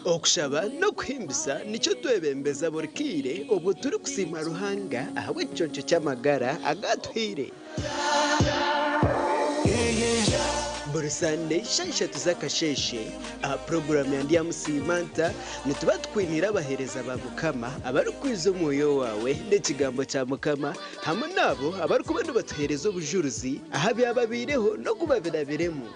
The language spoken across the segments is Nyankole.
Okushaba n'okuhimbisa nikyo twebembeza buri kaire obwo turikusiima Ruhanga ahabw'ekiconco ky'amagara agu atuhaire. Buri Sande shaaha ishatu z'akasheeshe aha puroguraamu ya Ndyamusiima Nta, nituba tukwiniire abaheereza ba Mukama abarikwiza omwoyo waawe n'ekigambo kya Mukama hamwe n'abo abarikuba nibatuheereza obujurizi aha byababaireho n'oku babirabiremu.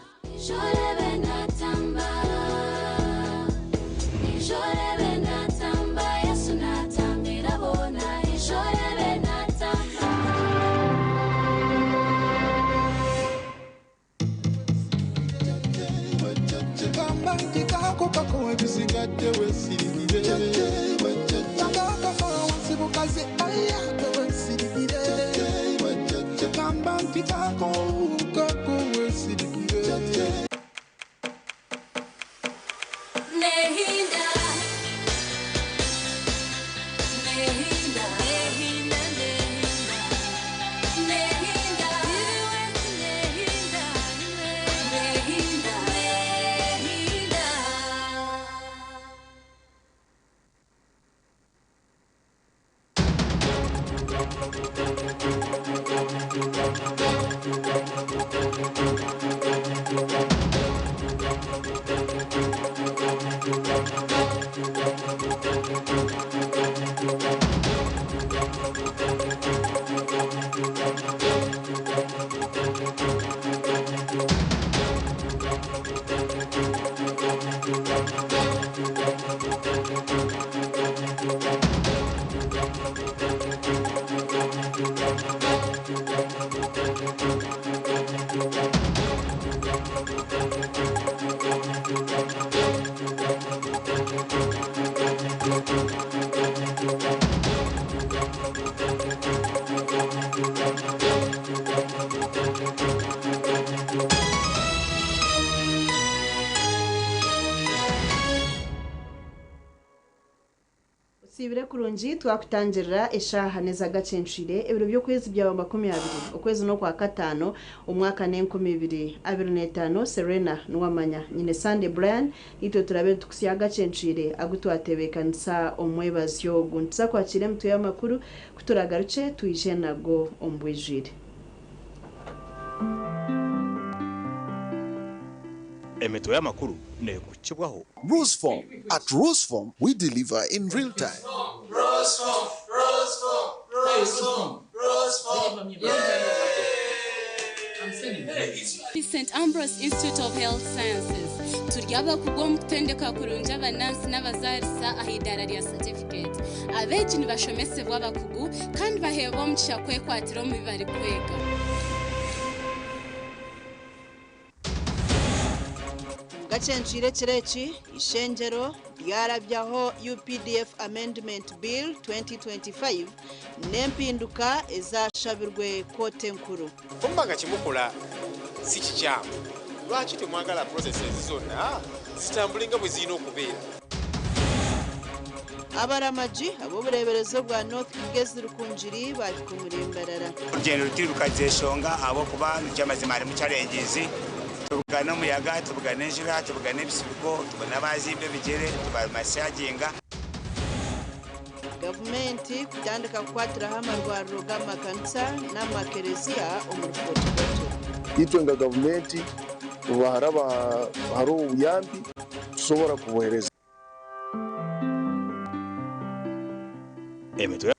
Osiibire kurungi twakutangirira eshaaha n'ezagacencwire ebiro by'okwezi byaba 20 okwezi n'okwakataano omwaka n'enkumi ibiri abiri n'etaano Serena Nuwamanya nyine Sunday Brian itwe turabe nitukusya agacencwire agu twatebeekanisa omwebazyo ogu nituza kwakira emitwe y'amakuru kuturagarukye twije nago omu bwijwire. Emitwe y'amakuru neekukibwaho. Roseform. At Roseform, we deliver in real time. St Ambrose Institute of Health Sciences turi abakugu omu kutendeka kurungi abanansi n'abazaarisa aha idaara rya certificate. Abeegi nibashomesebwa abakugu kandi baheebwa omugisha kwekwatira omu bi barikwega. Gacencwire ekiro eki, Ishengyero ryarabyaho UPDF Amendment Bill 2025 n'empinduka ezashabirwe kooti enkuru. Bwemuba nga kyemukola si kikyamu, lwaki temwagala processes zonna zitambule nga bwezirina okubeera? Abaramagi ab'obureeberezi obwa North Kigezi Rukungiri baahika omuri Mbarara. Orugyendo ruti rukazeshonga ahabw'okuba eky'amazima harimu challenges, tubugana omuyaga, tubugana enjura, tubugana ebisibiko, tubona abazimba ebigyere, tubamashaginga. Gavumenti kutandika kukwatiraho amarwariro g'amakanisa n'amakereziya omuri Fort Portal. Itwe nka gavumenti obu hariho obuyambi tusobora kubuheereza. Emitwe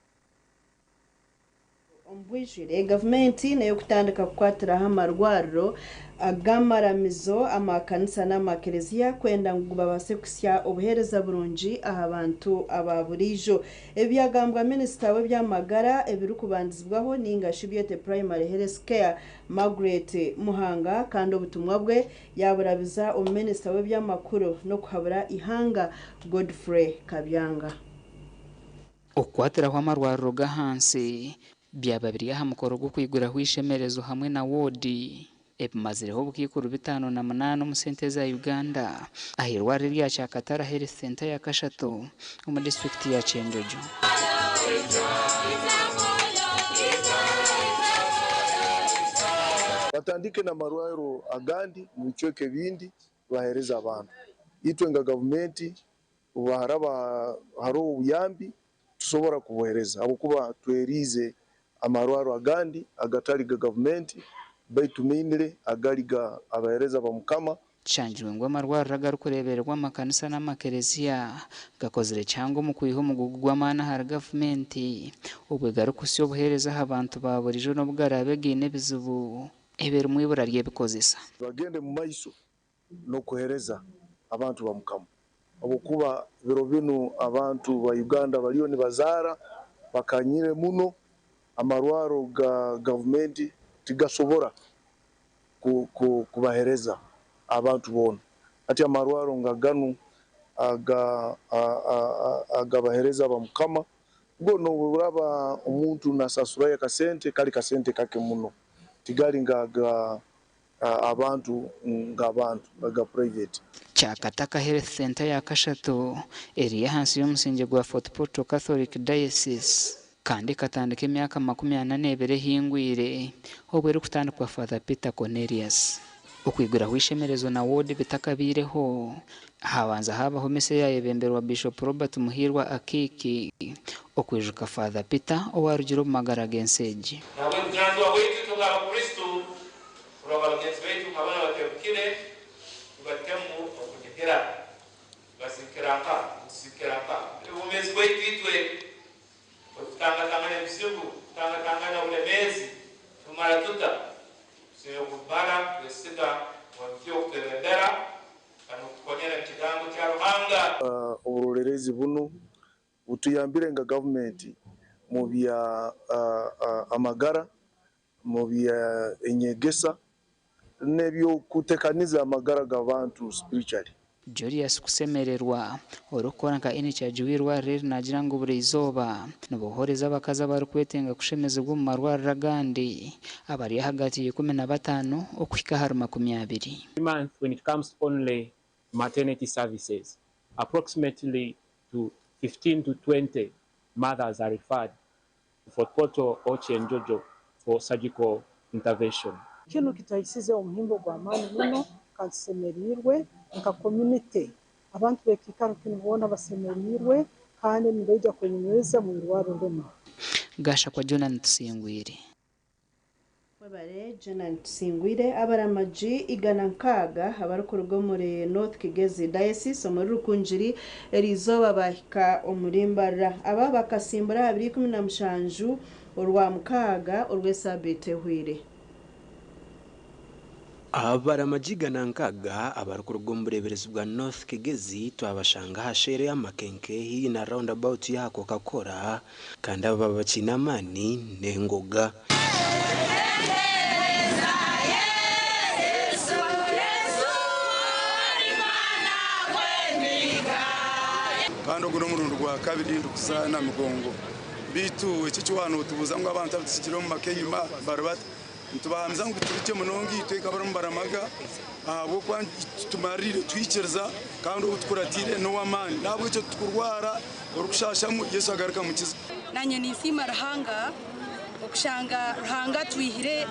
Omu bwijwire, gavumenti n'ey'okutandika kukwatiraho amarwariro ag'amaramizo, amakanisa n'amakereziya kwenda ngu babaase kusya obuheereza burungi aha bantu aba buriijo. Ebi byagambwa minisita w'eby'amagara ebirikubandizibwaho ninga shi byete Primary Health Care Margaret Muhanga kandi obutumwa bwe yaburabiza omu minisita w'eby'amakuru n'okuhabura ihanga Godfrey Kabyanga. Okukwatiraho amarwariro g'ahansi byaba biri aha mukoro gw'okwiguraho ishemerezo hamwe na woodi ebimazireho obukaikuru 58 omu sente za Uganda aha irwariro rya Kyakatara Health Center ya kashatu omu disitulikiti ya Kyenjojo. Batandike n'amarwariro agandi mu bicweka ebindi. bahereza abantu. Itwe nga gavumenti obu haroho obuyambi tusobora kubuhereza habwokuba tweriize amarwaro agandi agatali ga gavumenti baitu mainly agali ga abahereza ba Mukama. Kishangirwe ngu amarwariro agarikureebererwa amakanisa n'amakereziya gakozire kihango omu kwiha omugugu gw'amaani ahari gavumenti obwe garikuhitsya obuheereza aha bantu ba buriijo n'obu garaabe gaine ebizibu ebirimu eibura ry'ebikozesa. Bagende mu maiso n'okuhereza abantu ba Mukama habwokuba biro binu abantu ba Uganda bariyo nibazaara bakanyire muno, amarwaro ga gavumenti tigasobora kubahereza abantu boona. Hati amarwaro nga ganu agabahereza ba Mukama go noburaba omuntu nasasurayo akasente kali kasente kake muno, tigali nga abantu ng'abantu aga private. Kyakataka Health Centre ya kashatu eri ahansi y'omusingye gwa Fort Portal Catholic Diocese kandi ekatandika emyaka 42 ehingwire obwo erikutandikwa Father Peter Cornelius. Okwiguraho eishemerezo na woodi bitakabaireho, habanza habaho misa eyayebemberwa Bishop Robert Muhiirwa Akiiki okwijuka Father Peter owarugire omu magara g'ensi egi. Nahabw'obujunanizibwa bwaitu itwe nk'Abakristo kurora ngu bagenzi baitu nk'abaana batebukire, tubatemu okunihira. Nibazikira nkaha? Nituzikira nkaha? Obwomeezi bwaitu itwe obututangatangana ebizibu, tutangatangana obulemeezi, tubumara tuta? Tusemeriire kubumara twesiga ngu arukiyo kutwebembera kandi n'okutukonyera omu Kigambo kya Ruhanga. Oburolerezi bunu butuyambire nka gavumenti mu bya amagara, mu bya enyegesa n'ebyokutekaniza amagara g'abantu spiritually. Julius Kusemererwa orikukora nka in-charge w'eirwariro eri naagira ngu buri izooba nibohoreza abakazi abarikwetenga kushemezibwa omu marwariro agandi abari ahagati ya 15 okuhika ahari 20. Month when it comes only maternity services, approximately to 15 to 20 mothers are referred to Fort Portal or Kyenjojo for surgical intervention. Kinu kituhaisize omuhimbo gw'amaani muno kandi tusemeriirwe nka community. Abantu b'ekiikaro kinu boona basemeriirwe kandi nibaija kwenyumiriza mu irwarro linu. Gashakwa Jonan Tusingwire. Webare Jonan Tusingwire. Abaramagi 160 abarikuruga omuri North Kigezi Diocese omuri Rukungiri eriizooba bahika omuri Mbarara. Aba bakasimbura aha 27 Orwamukaaga orw'esaabiiti ehweire. Abaramagi 160 abarikuruga omu bureeberezi bwa North Kigezi twabashanga aha sheere y'Amakenke haihi na round about y'aha Coca Cola kandi aba baba bakiine amaani n'engoga. Kandi ogu n'omurundi gwa kabiri ndikuza Namugongo. Beitu eki eki waaba nootubuuza ngu abantu abu tutsigire omu maka enyima bari bata, nitubahamiza ngu turi gye munonga itwe nk'abarimu baramaga ahabw'okuba tumaririire twikiriza kandi ou tukuratiire n'ow'amaani. N'ahabw'ekyo titukurwara orikushashamu Yesu agaruka amukiza. Naanye ninsiima Ruhanga okushanga Ruhanga atwihire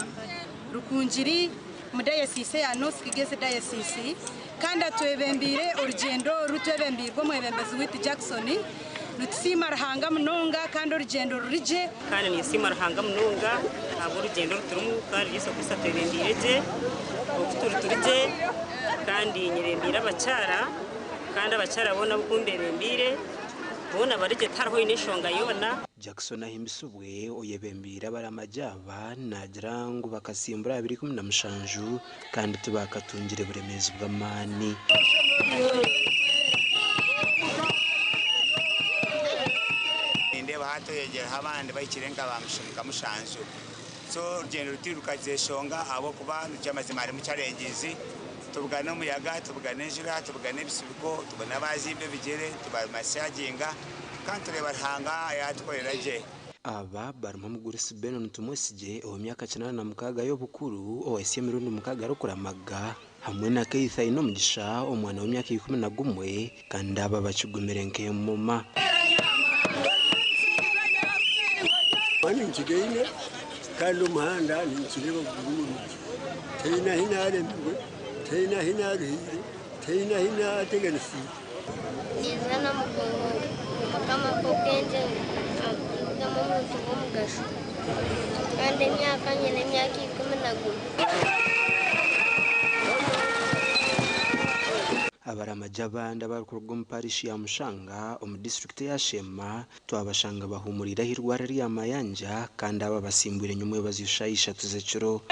Rukungiri omu dayosiisi eya North Kigezi Dayosiisi kandi atwebembeire orugyendo oru twebembeirwe omwebembezi waitu Jackson. Nitusiima Ruhanga munonga kandi orugyendo ruri gye. Kandi ninsiima Ruhanga munonga ahabw'orugyendo oru turimu kandi Yesu Kristo atwebembeire gye, oku turi turi gye kandi nyebembeire abakyara kandi abakyara boona abu mbebembeire boona bari gye tihariho oine enshonga yoona. Jackson Ahimbisibwe oyebembeire abaramagi aba naagira ngu bakasimbura aha 17 kandi tibakatungire buremeezi bw'amaani. Nindeeba hati oyongyeraho abandi bahikire nka ba mushanju. So orugyendo ruti rukagira enshonga ahabw'okuba eky'amazima harimu challenges. Tubugana omuyaga, tubugana enjura, tubugana ebisibiko, tubona abaazimba ebigyere, tubamashaginga kandi tureeba Ruhanga yaatukorera gye. Aba barimu omugurusi Benon Tumwesigye ow'emyaka 86 y'obukuru owaitsya emirundi 6 arikuramaga hamwe na Keith Ainomugisha omwana w'emyaka 11 kandi aba bakigumire nk'emoma. Ninkigaine kandi omuhanda ninkireeba guri murungi, tihaine ahi naaremirwe, tihaine ahi naaruhiire. Tihaine ahi naateganisiibwe. Ninza Namugongo ngu Mukama ampe obwengye ndugemu omuntu w'omugasho kandi emyaka nyine emyaka 11. Abaramagi abandi abarikuruga omu parishi ya Mushanga omu disiturikiti eya Sheema twabashanga bahuumuriire ah'eirwariro erya Mayanja kandi aba basimbwire nyomwebazyo shaaha ishatu z'ekiro.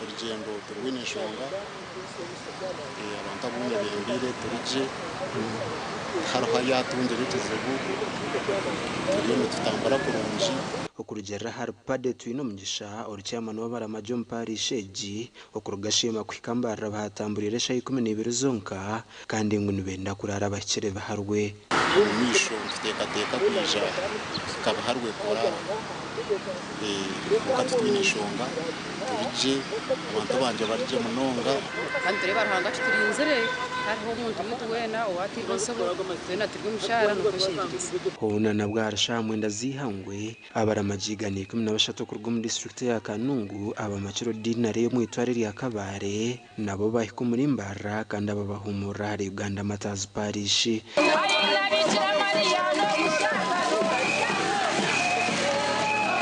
Orugyendo turwine enshonga, abantu abu nyebembeire turi gye, tihariho ayaatungire ekizibu, turiyo nitutambura kurungi. Okurugiirira ahari Paddy Twinomugisha, ori chairman w'abaramagi omu parish egi, okuruga Sheema kuhika Mbarara bahatamburiire eshaaha 12 zonka kandi ngu nibenda kuraara bahikire Biharwe. Omu maisho nituteekateeka kwija kuhika Biharwe kuraara kwonka titwine nshonga, turi gye, abantu bangye bari gye munonga. Kandi nitureeba Ruhanga akiturinzire, tihariho omuntu witu weena owateirwe entsibo, twena turi omu shaara n'okweshengyereza. Hoona nabwo ahari shaaha mwenda z'eihangwe, abaramagi 113 okuruga omu disiturikiti eya Kanungu, abamakire ordinary ey'omu eitware erya Kabale nabo bahika omuri Mbarara kandi aba bahuumurira ahari Uganda Martyrs Parish.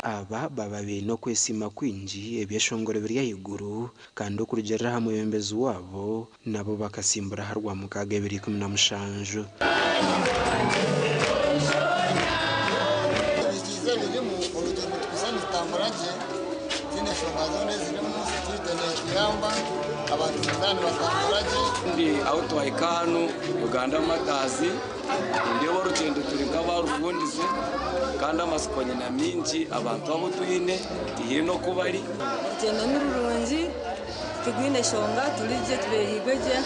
Aba baba baine okwesiima kwingi, ebyeshongoro biri ahaiguru kandi okurugiirira aha mwebembezi waabo, nabo bakasimbura aha Rwamukaaga 2017. Ebikiize birimu orugyendo nitukuza nitutambura gye tihaine nshonga zoona ezirimu security netuyamba abantu nibakora nibatambura gye. Ndi ahu twahika hanu Uganda Martyrs nindeeba orugyendo turi nk'abarufundize kandi amatsiko nyine mingi abantu abu twine tihaine oku bari. Orugyendo ni rurungi tirwine nshonga turi gye tubeereirwe gye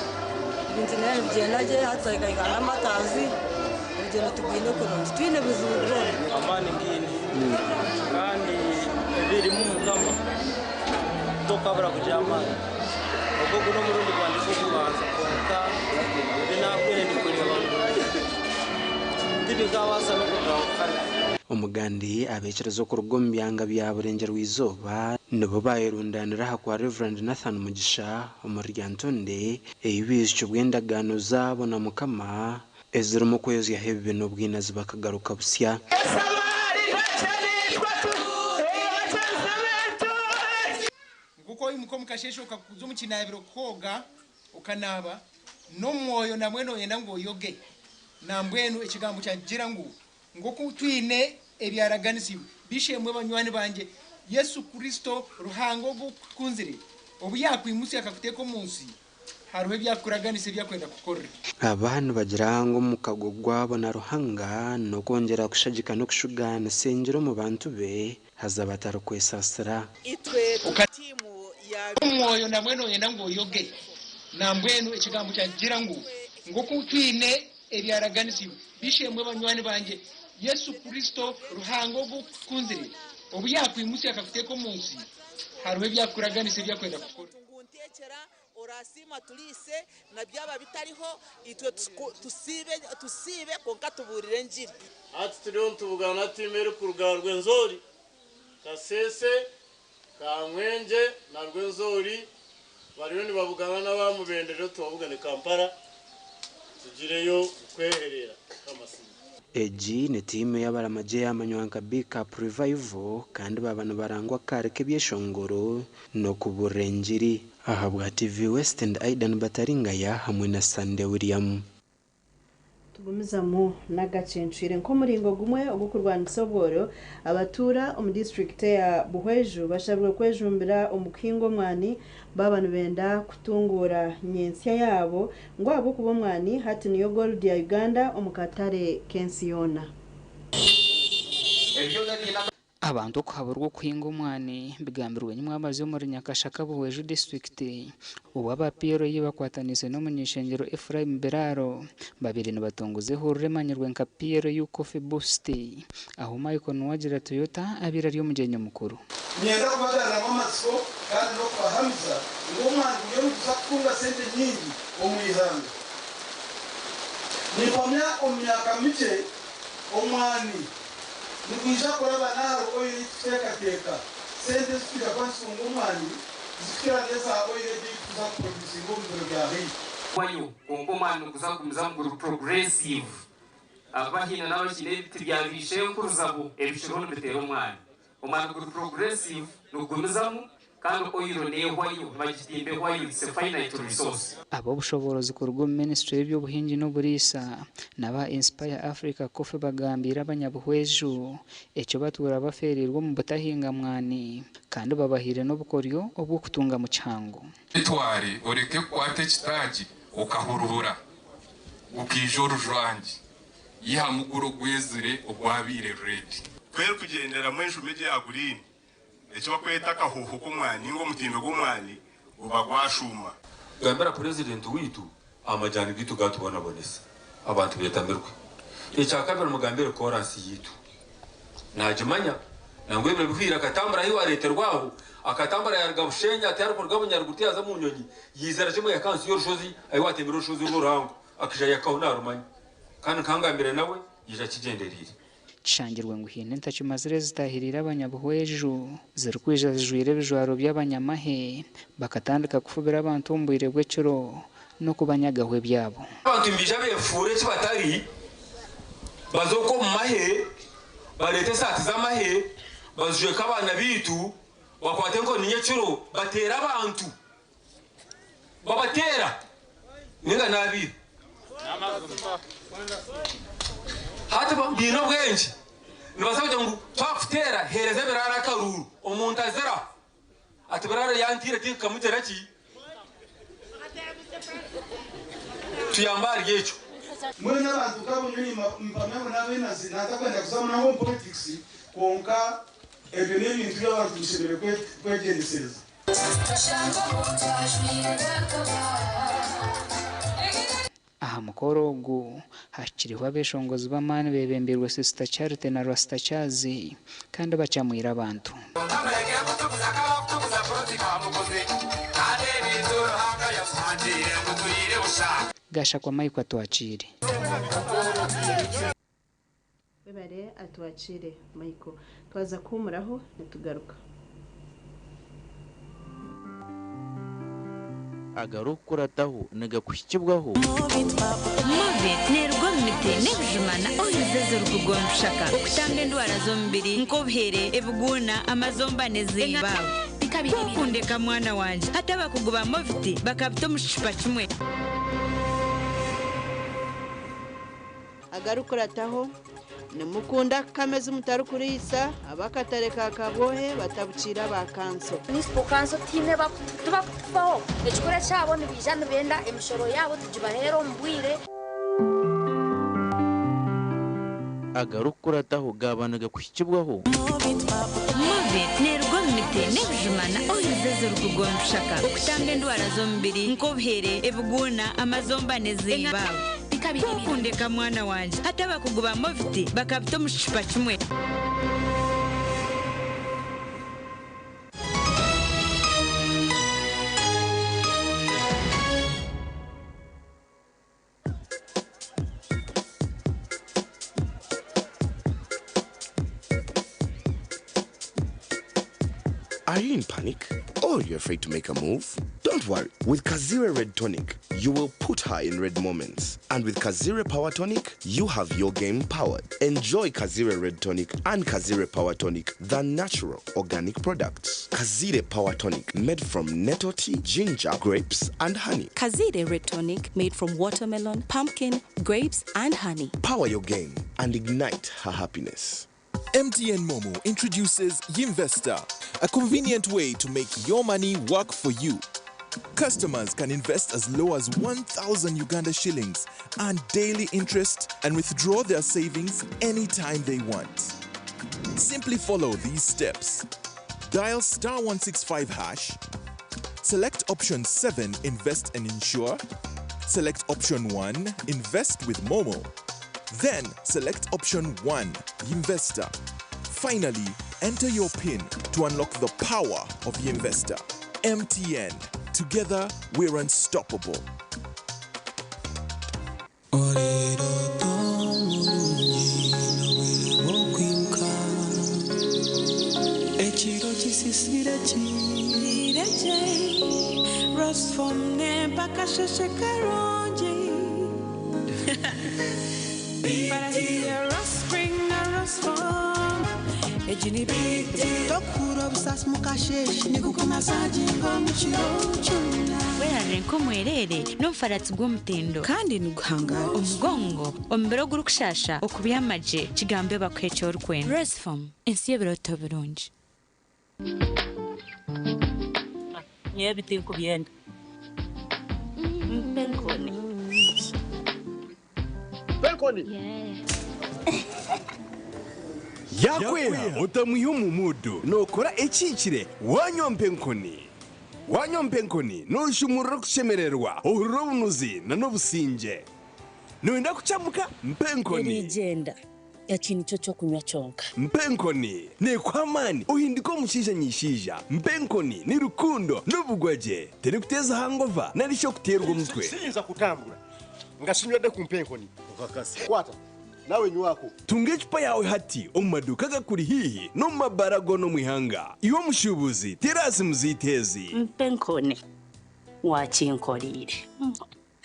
ebintu nabyo nibigyenda gye hati twahika Uganda Martyrs orugyendo turwine kurungi twine buzibu bwona. Amaani ngiine kandi ebirimu Mukama tokabura kugira amaani. Ogu ogu n'omurundi gwangye gw'okubanza kwonka ebi nahwire ndikureeba ngu tibikabaasa n'okugarukayo. Omugandi abeekyereza okuruga omu byanga bya Burengyerwa-izooba nibo baayerundaanira aha kwa Rev. Nathan Mugisha omuri Lyantonde ei baijukibwa endagaano zaabo na Mukama ezirimu okweyozyaho ebibi n'obwinazi bakagaruka busya. Nk'oku oimuka omu kasheeshe okaza omu kinaabiro kwoga okanaaba, n'omwoyo nambwenu nooyenda ngu oyoge. Nambwenu ekigambo kyagira ngu, Nk'oku twine ebyaraganisiibwe, B'eishe-emwe banywani bangye, Yesu Kristo, Ruhanga ogwo okutukunzire, obu yaakwimutsya akakuteeka omu nsi, hariho ebi akuraganisa ebi akwenda kukukorera. Aba nibagira ngu omukago gwabo na Ruhanga n'okwongyera kushagika n'okushugaanisa engiri omu bantu be haza batarikwesaasira. Itwe turi tiimu ya. Omwoyo nambwenu nooyenda ngu oyoge. Nambwenu ekigambo kyagira ngu, Nk'oku twine ebyaraganisiibwe, B'eishe-emwe banywani bangye, Yesu Kristo, Ruhanga ogwo okutukunzire, obu yaakwimutsya akakuteeka omu nsi, hariho ebi akuraganisa ebi akwenda kukora. Ngu ntekyera orasiima turiise, na byaba bitariho itwe tusiibe tusiibe kwonka tubuurire engiri. Hati turiyo nitubugana tiimu erikuruga Rwenzori, Kasese, Kamwengye na Rwenzori bariyo nibabugana n'aba Mubende reero tubabugane Kampala tugireyo kwehereera. Mukama asiimwe. Egi ni tiimu ey'abaramagi eyamanywa nka Big Up Revival kandi baaba nibarangwa akaari k'ebyeshongoro n'okuburira engiri. Ahabwa TV West ndi Aidan Bataringaya hamwe na Sunday William. Tugumizamu n'agacencwire nk'omuringo gumwe ogw'okurwanisa obworo, abatuura omu disiturikiti eya Buhweju bashabirwe kwejumbira omu kuhinga omwani baaba nibenda kutunguura nyentsya yaabo ngu ahabw'okuba omwani hati niyo gold ya Uganda omu katare k'ensi yoona. Abantu okuhaburwa okuhinga omwani bigambirwe nyimwabazyo omuri Nyakashaka Buhweju disiturikiti obu aba PLU bakwataniise n'omuny'eishengyero Ephraim Biraaro babaire nibatongoza ehururu emanyirwe nka PLU Coffee Boost ahu Michael Nuwagira Toyota abaire ari omugyenyi omukuru. Niinyenda kubagaruramu amatsiko kandi n'okubahamiza ngu omwani guriyo niguza kutunga sente nyingi omu ihanga. Nimpamya omu myaka mikye omwani. Nigwija kuraba n'ahari oil ei tukuteekateeka. Sente ezi twija kuba nitutunga omwani nizikira n'eza oil egi ei tukuza kuproducinga omu biro bya haihi. Wayo kwonka omwani niguza kugumizamu guri progressive ahakuba haine n'abakiine ebiti bya baishenkuruzabo ebikiriho nibiteera omwani. Omwani guri progressive nigugumizamu kandi oil nehwayo nibagitimba ehwayo it's a finite resource. Ab'obushoboorozi kuruga omu minisiture y'eby'obuhingi n'oburiisa n'aba Inspire Africa Coffee bagambiire abanyabuhweju ekyo batuura bafeereirwe omu butahinga mwani kandi babahaire n'obukoryo obw'okutungamu kihango. Etware oreke kukwata ekitaagi okahurubura, gukaija orujwangi. Yihamu guri ogwezire ogwabaire ruredi. Ku erikugyenderamu enjuma egi eya guriini, eki barikweta akahuuhu k'omwani nainga omutindo gw'omwani guba gwashuuma. Gambira purezidenti waitu amajani gaitu gatubonabonesa abantu betamirwe. Ekyakabiri mugambire koransi yaitu nagimanya nangwa ebiro bihwire akatambura ahi wareterwa aho akatambura yaruga Bushenyi ati arikuruga Bunyaruguru tiyaza omu nyonyi yaizira kimwe yaka ahansi y'orushozi ahi watembire orushozi oru oruhango akaija yakaho narumanya kandi nkangambire nawe yaija akigyendereire. Kishangirwe ngu haine entakimazire ezitahiriire abanyabuhweju zirikwija zijwire ebijwaro by'abanyamahe bakatandika kufubira abantu omu bwire bw'ekiro n'okubanyagaho ebyabo. Abantu nibaija befuure eki batari, baze okwo omu mahe, bareete esaati z'amahe, bazijweke abaana baitu, bakwate enkoni nyekiro bateere abantu, babateera ninga n'abiiru. Hati baine obwengye, nibabaasa kugira ngu twakuteera heereza ebiraaro akaruuru, omuntu azira ati biraaro yanteire tinkamugira ki? Tuyambe ahari ekyo. Mbwenu abantu nk'abo nyowe nimpamya ngu n'abenazi natakwenda kuza munonga omu politics kwonka ebyo n'ebintu ebi abantu tushemereire kwegyendesereza. Aha mukoro ogu hahikireho abeshongozi b'amaani bebembeirwe Sister Charity na Rasta Chazi kandi bacamwire abantu. Gashakwa Mike Atwakiire. Webare Atwakiire Michael. Twaza kuhumuraho nitugaruka. Agarikukurataho nigakuhikibwaho. Movit neeruga omu miti n'ebijuma na oils ezirikuruga omu bishaka okutamba endwara z'omubiri nk'obuhere, ebiguuna, amazomba n'ezindi. Ku okundeka mwana wangye, hati abakugu ba Movit bakabita omu kicupa kimwe. Agarikukurataho, Nimukunda kukama ezi mutarikuriisa, ab'akatare ka Kabwohe batabukiire aba kanso. Municipal Council tihaine tibakutufaho, ekikuru ekyabo nibaija nibenda emishoro yaabo tugibaheere omu bwire. Agarikukurataho gaaba nigakuhikibwaho. Movit neeruga omu miti n'ebijuma na oils ezirikuruga omu bishaka okutamba endwara z'omubiri nk'obuhere, ebiguuna, amazomba n'ezindi. Ku okundeka mwana wangye, hati abakugu ba Movit bakabita omu kicupa kimwe. Are you in panic? Or you're afraid to make a move? Don't worry. With Kazire Red Tonic, you will put her in red moments. And with Kazire Power Tonic, you have your game powered. Enjoy Kazire Red Tonic and Kazire Power Tonic, the natural organic products. Kazire Power Tonic, made from nettle tea, ginger, grapes, and honey. Kazire Red Tonic, made from watermelon, pumpkin, grapes, and honey. Power your game and ignite her happiness. MTN Momo introduces Yinvesta, a convenient way to make your money work for you. Customers can invest as low as 1,000 Uganda shillings, earn daily interest, and withdraw their savings anytime they want. Simply follow these steps. Dial star 165 hash, select option 7 Invest and Insure, select option 1 Invest with Momo, then select option 1 Yinvesta. Finally, enter your PIN to unlock the power of Yinvesta. MTN. Together, we're unstoppable. Ekiro kisisire kireje Rosfom mpaka sheshe karungi Tokura obusasi mukasheshe nigukumasaginga omukiro kyona. Werarire nk'omwerere n'omufaratsi gw'omutindo kandi niguhangara omugongo omubiri ogurikushasha okubyama gye kigambe bakuha eki orikwenda. Rosfom ensi y'ebiroto birungi. Nyowe ebi tinkubyenda. Mpa enkoni. Mpa enkoni. Yakweha otamwiha omu muudu nookora ekihikire waanywa mpa enkoni. Waanywa mpa enkoni nooshumurura okushemererwa, ohurira obunuzi n'obusingye. Nooyenda kukyamuka? Mpa enkoni. Eriigyenda, eki nikyo ky'okunywa kyonka. Mpa enkoni neekuha amaani ohinduke omushaija nyishaija. Mpa enkoni ni rukundo n'obugwagye. Terikuteeza hangova nari shi okuteerwa omutwe. Siyinza kutambura nga sinywedde ku mpa enkoni. Okakasa. Kwata nawe nywako. Tunga ecupa yaawe hati omu maduuka agakuri haihi n'omu mabaara goona omu ihanga. Iwe omushuubuzi, teera simu zaitu ezi. Mpa enkoni wakinkoreire.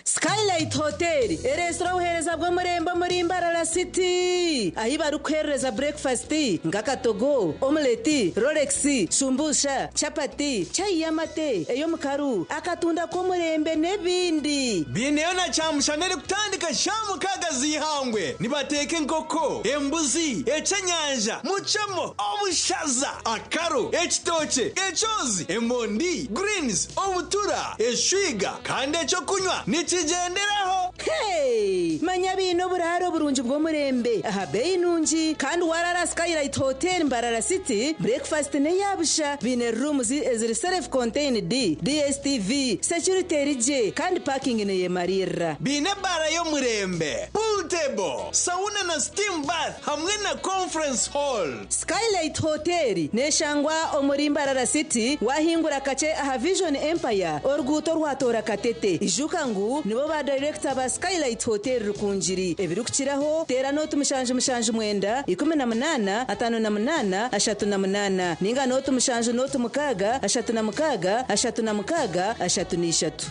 Skylight Hotel ereetsire obuheereza bw'omurembe omuri Mbarara City ahi barikuheerereza burekifasiti nk'akatogo, omuleti, rolex, shumbusha, chapati, chai y'amate, ey'omukaru, akatunda k'omurembe n'ebindi. Biineyo na kyamushana erikutandika shaaha mukaaga z'eihangwe. Nibateeka enkoko, embuzi, eky'enyanja, mucemo, obushaza, akaro, ekitookye, ekyozi, emondi, greens, obutura, eshwiga kandi eky'okunywa nikigyenderaho. Hey! Manya baine oburaaro burungi bw'omurembe aha beeyi nungi kandi waraara Skylight Hotel Mbarara City, breakfast n'eya busha. Baine rooms eziri self contained, DSTV, security eri gye kandi parking neyemariirira. Baine ebaara y'omurembe, pool table, sauna na steam bath hamwe na conference hall. Skylight Hotel neshangwa omuri Mbarara City wahingura kakye aha Vision Empire oruguuto orwatoora Katete. Ijuka ngu nibo ba dayirekita ba Skylight Hotel Rukungiri. Ebirikukiraho teera nooti 779 18 58 38 ninga nooti 7 nooti 6 36 36 33.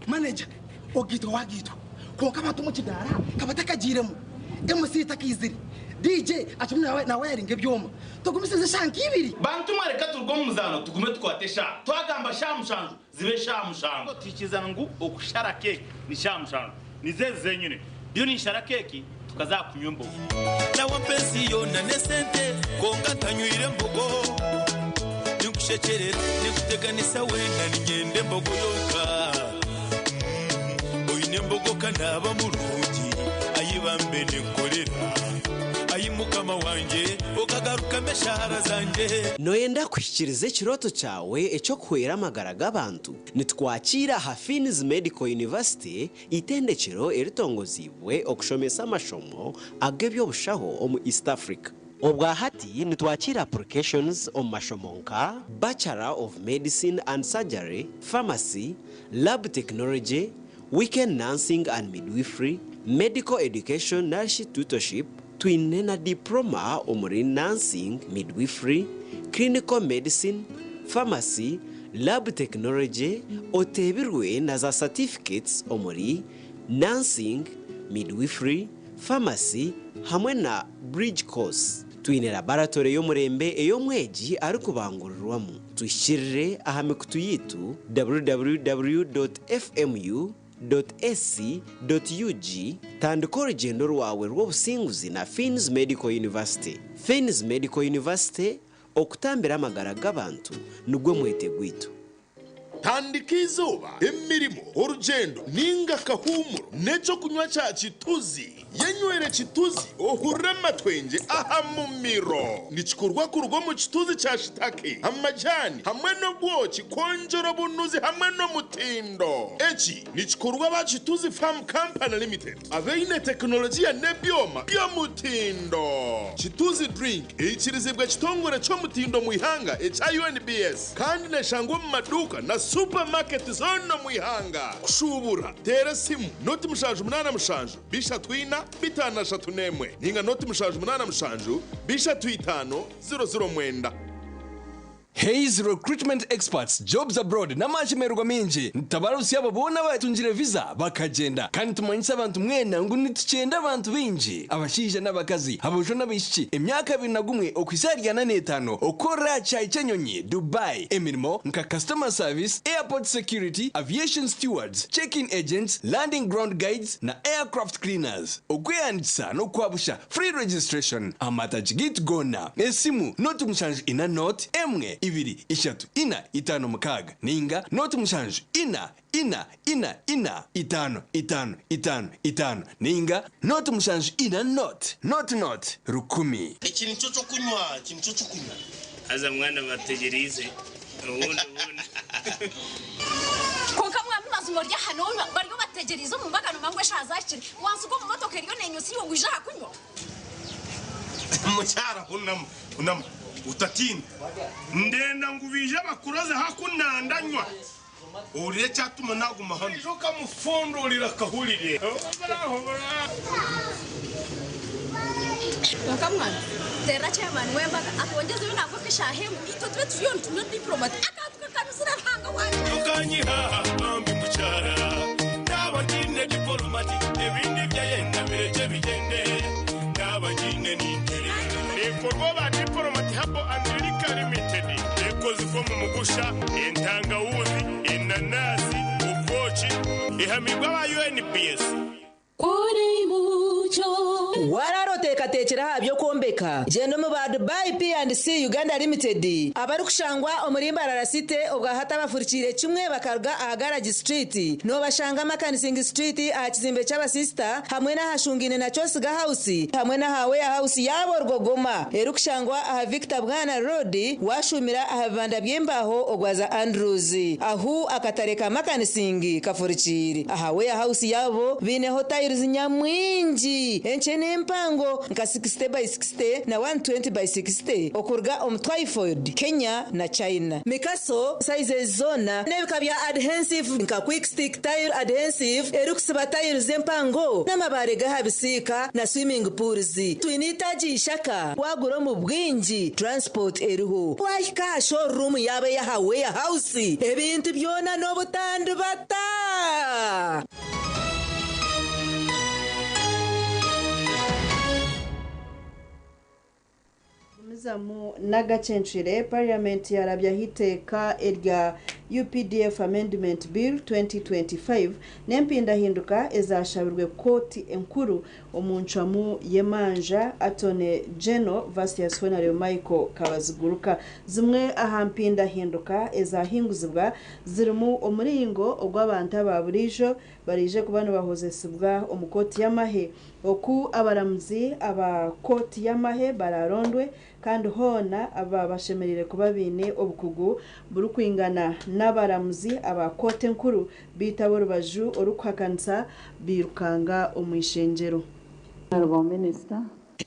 Manager, ogiitwa wagiitwa kwonka abantu omu kidaara ka batakagiiremu, MC takaizire, DJ akirimu nawayaringa ebyoma. Tugumisirize eshaaha nk'ibiri. Bantu mwe reka turuge omu muzaano tugume tukwate eshaaha. Twagamba shaaha mushanju zibe shaaha mushanju. Tuhikirizana ngu okushara keeki ni shaaha mushanju. Nizo ezi zenyine. Ndiyo ninshara keeki tukaza aha kunywa embogo. Nawe mpa ensi yoona n'esente kwonka ntanywire mbogo. Ninkushekyerera, ninkuteganisa weena niinyenda embogo yonka. Oine embogo ka naaba murungi, ayi bambe ninkukorera. Ayi Mukama wangye, okagarukamu eshaara zangye. Nooyenda kuhikiiriza ekirooto kyawe eky'okuhwera amagara g'abantu? Nitukwakiira aha Fiins Medical University, eitendekyero eritongoziibwe okushomesa amashomo ag'eby'obushaho omu East Africa. Obwa hati nitwakiira applications omu mashomo nka, Bachelor of Medicine and Surgery, Pharmacy, Lab Technology, Weekend Nursing and Midwifery, Medical Education narishi Tutorship, Twine na Diploma omuri Nursing, Midwifery, Clinical Medicine, Pharmacy, Lab Technology, oteebirwe na za Certificates omuri Nursing, Midwifery, Pharmacy hamwe na Bridge Course. Twine laboratory y'omurembe ei omwegi arikubangurirwamu. Tuhikirire aha mikutu yaitu www.fmu. Ac. Ug, Tandika orugyendo rwawe rw'obusinguzi na Fiins Medical University. Fiins Medical University, okutambira amagara g'abantu nigwo mwete gwaitu. Tandika eizooba, emirimo, orugyendo ninga akahuumuro n'ekyokunywa kya Kituzi. Yenywere Kituzi ohurire amatwengye aha mumiro. Nikikorwa kuruga omu kituzi kya shitake, amajaani hamwe n'obwoki kwongyera obunuzi hamwe n'omutindo. Eki nikikorwa aba Kituzi Farm Company Limited abaine tekinologiya n'ebyoma by'omutindo. Kituzi Drink eikirizibwe ekitongore ky'omutindo omu ihanga ekya UNBS kandi neshangwa omu maduuka na. supermarket zoona omu ihanga. Kushuubura, teera esimu 077 34 531 ninga 078 35 009. Hays Recruitment Experts Jobs Abroad n'amashemererwa mingi nitutabarutsya abo boona abatungire visa bakagyenda kandi tumanyise abantu mwena ngu nitukyenda abantu baingi abashaija n'abakazi aboojo n'abaishiki emyaka 21 okuhitsya ahari 45 okukorera aha kishaayi ky'enyonyi Dubai emirimo nka customer service, airport security, aviation stewards, check-in agents, landing ground guides na aircraft cleaners. Okwehandiikisa n'okwabusha, free registration, aha mataagi gaitu goona. Esimu, 0 7 0 1 2 3 4 5 6 ninga 0 7 4 4 4 4 5 5 5 5 ninga 0 7 4 0 0 0 1000. Eki nikyo ky'okunywa, eki nikyo ky'okunywa. Haza mwana bategyereize obundi obundi. Kwonka mwami mazima ori aha nonywa bariyo bategyereize omu mbaga nomanya ngu eshaaha zahikire wansiga omu motoka eriyo nenyusa iwe ngu ija aha kunywa. Mukyara hunama, hunama, otatiina. Ndenda ngu baije bakuroze haku nandanywa. Ohurire ekyatuma naguma hanu. Oija okamufundurira akahurire. Kwonka mwana terera chairman w'embaga atwongyezeyo nangwa nk'eshaaha emwe itwe tube turiyo nitunywa diplomat akantu kakanuzire Ruhanga wangye. Tokanyiha bambi mukyara, naaba ngiine dipolomati ebindi byayenda birekye bigyende, naaba ngiine ninterera. Neekorwa ba Diplomat Herbal and Liquor Limited. Ekozirwe omu mugusha, entangawuzi, enanasi, obwoki. Ehamiibwe aba UNBS. Waraara oteekateekire aha by'okwombeka? Gyenda omu ba Dubai P&C Uganda Limited abarikushangwa omuri Mbarara City obwahati abafurikiire kimwe bakaruga aha Garage Street. Noobashanga Makanising Street aha kizimbe ky'abasisita hamwe n'ahashungaine na Kyosiga House hamwe n'aha Warehouse yaabo Rwogoma erikushangwa aha Victor Bwana Road waashuumira aha bibanda by'embaaho ogwaza Andrews ahu akatare ka Makanising kafurikiire. Aha Warehouse yaabo baineho tiles nyamwingi enkye n'empango nka 60 by 60 na 120 by 60 okuruga omu Twyford, Kenya na China. Mikaso sizes zoona n'ebika bya adhensive nka Quick Stick Tile Adhensive erikusiba tiles empango n'amabaare g'aha bisiika na swimming pools. Twine eitaagi Ishaka waagura omu bwingi transport eriho. Waahika aha showroom yaabo ey'aha Warehouse ebintu byona n'obutandibata. Gumizamu n'agacencwire, Parliament yarabyaho eiteeka erya UPDF Amendment Bill 2025 n'empindahinduka ezashabirwe kooti enkuru omu ncwamu y'emanja Attorney General versus Honarebo Michael Kabaziguruka. Zimwe aha mpindahinduka ezahinguzibwa zirimu omuringo ogw'abantu aba buriijo baraije kuba nibahozesibwa omu kooti y'amahe, oku abaramuzi aba kooti y'amahe bararondwe kandi hoona aba bashemereire kuba baine obukugu burikwingana n'abaramuzi aba kooti enkuru beitu ab'orubaju orikuhakanisa bairukanga omu ishengyero.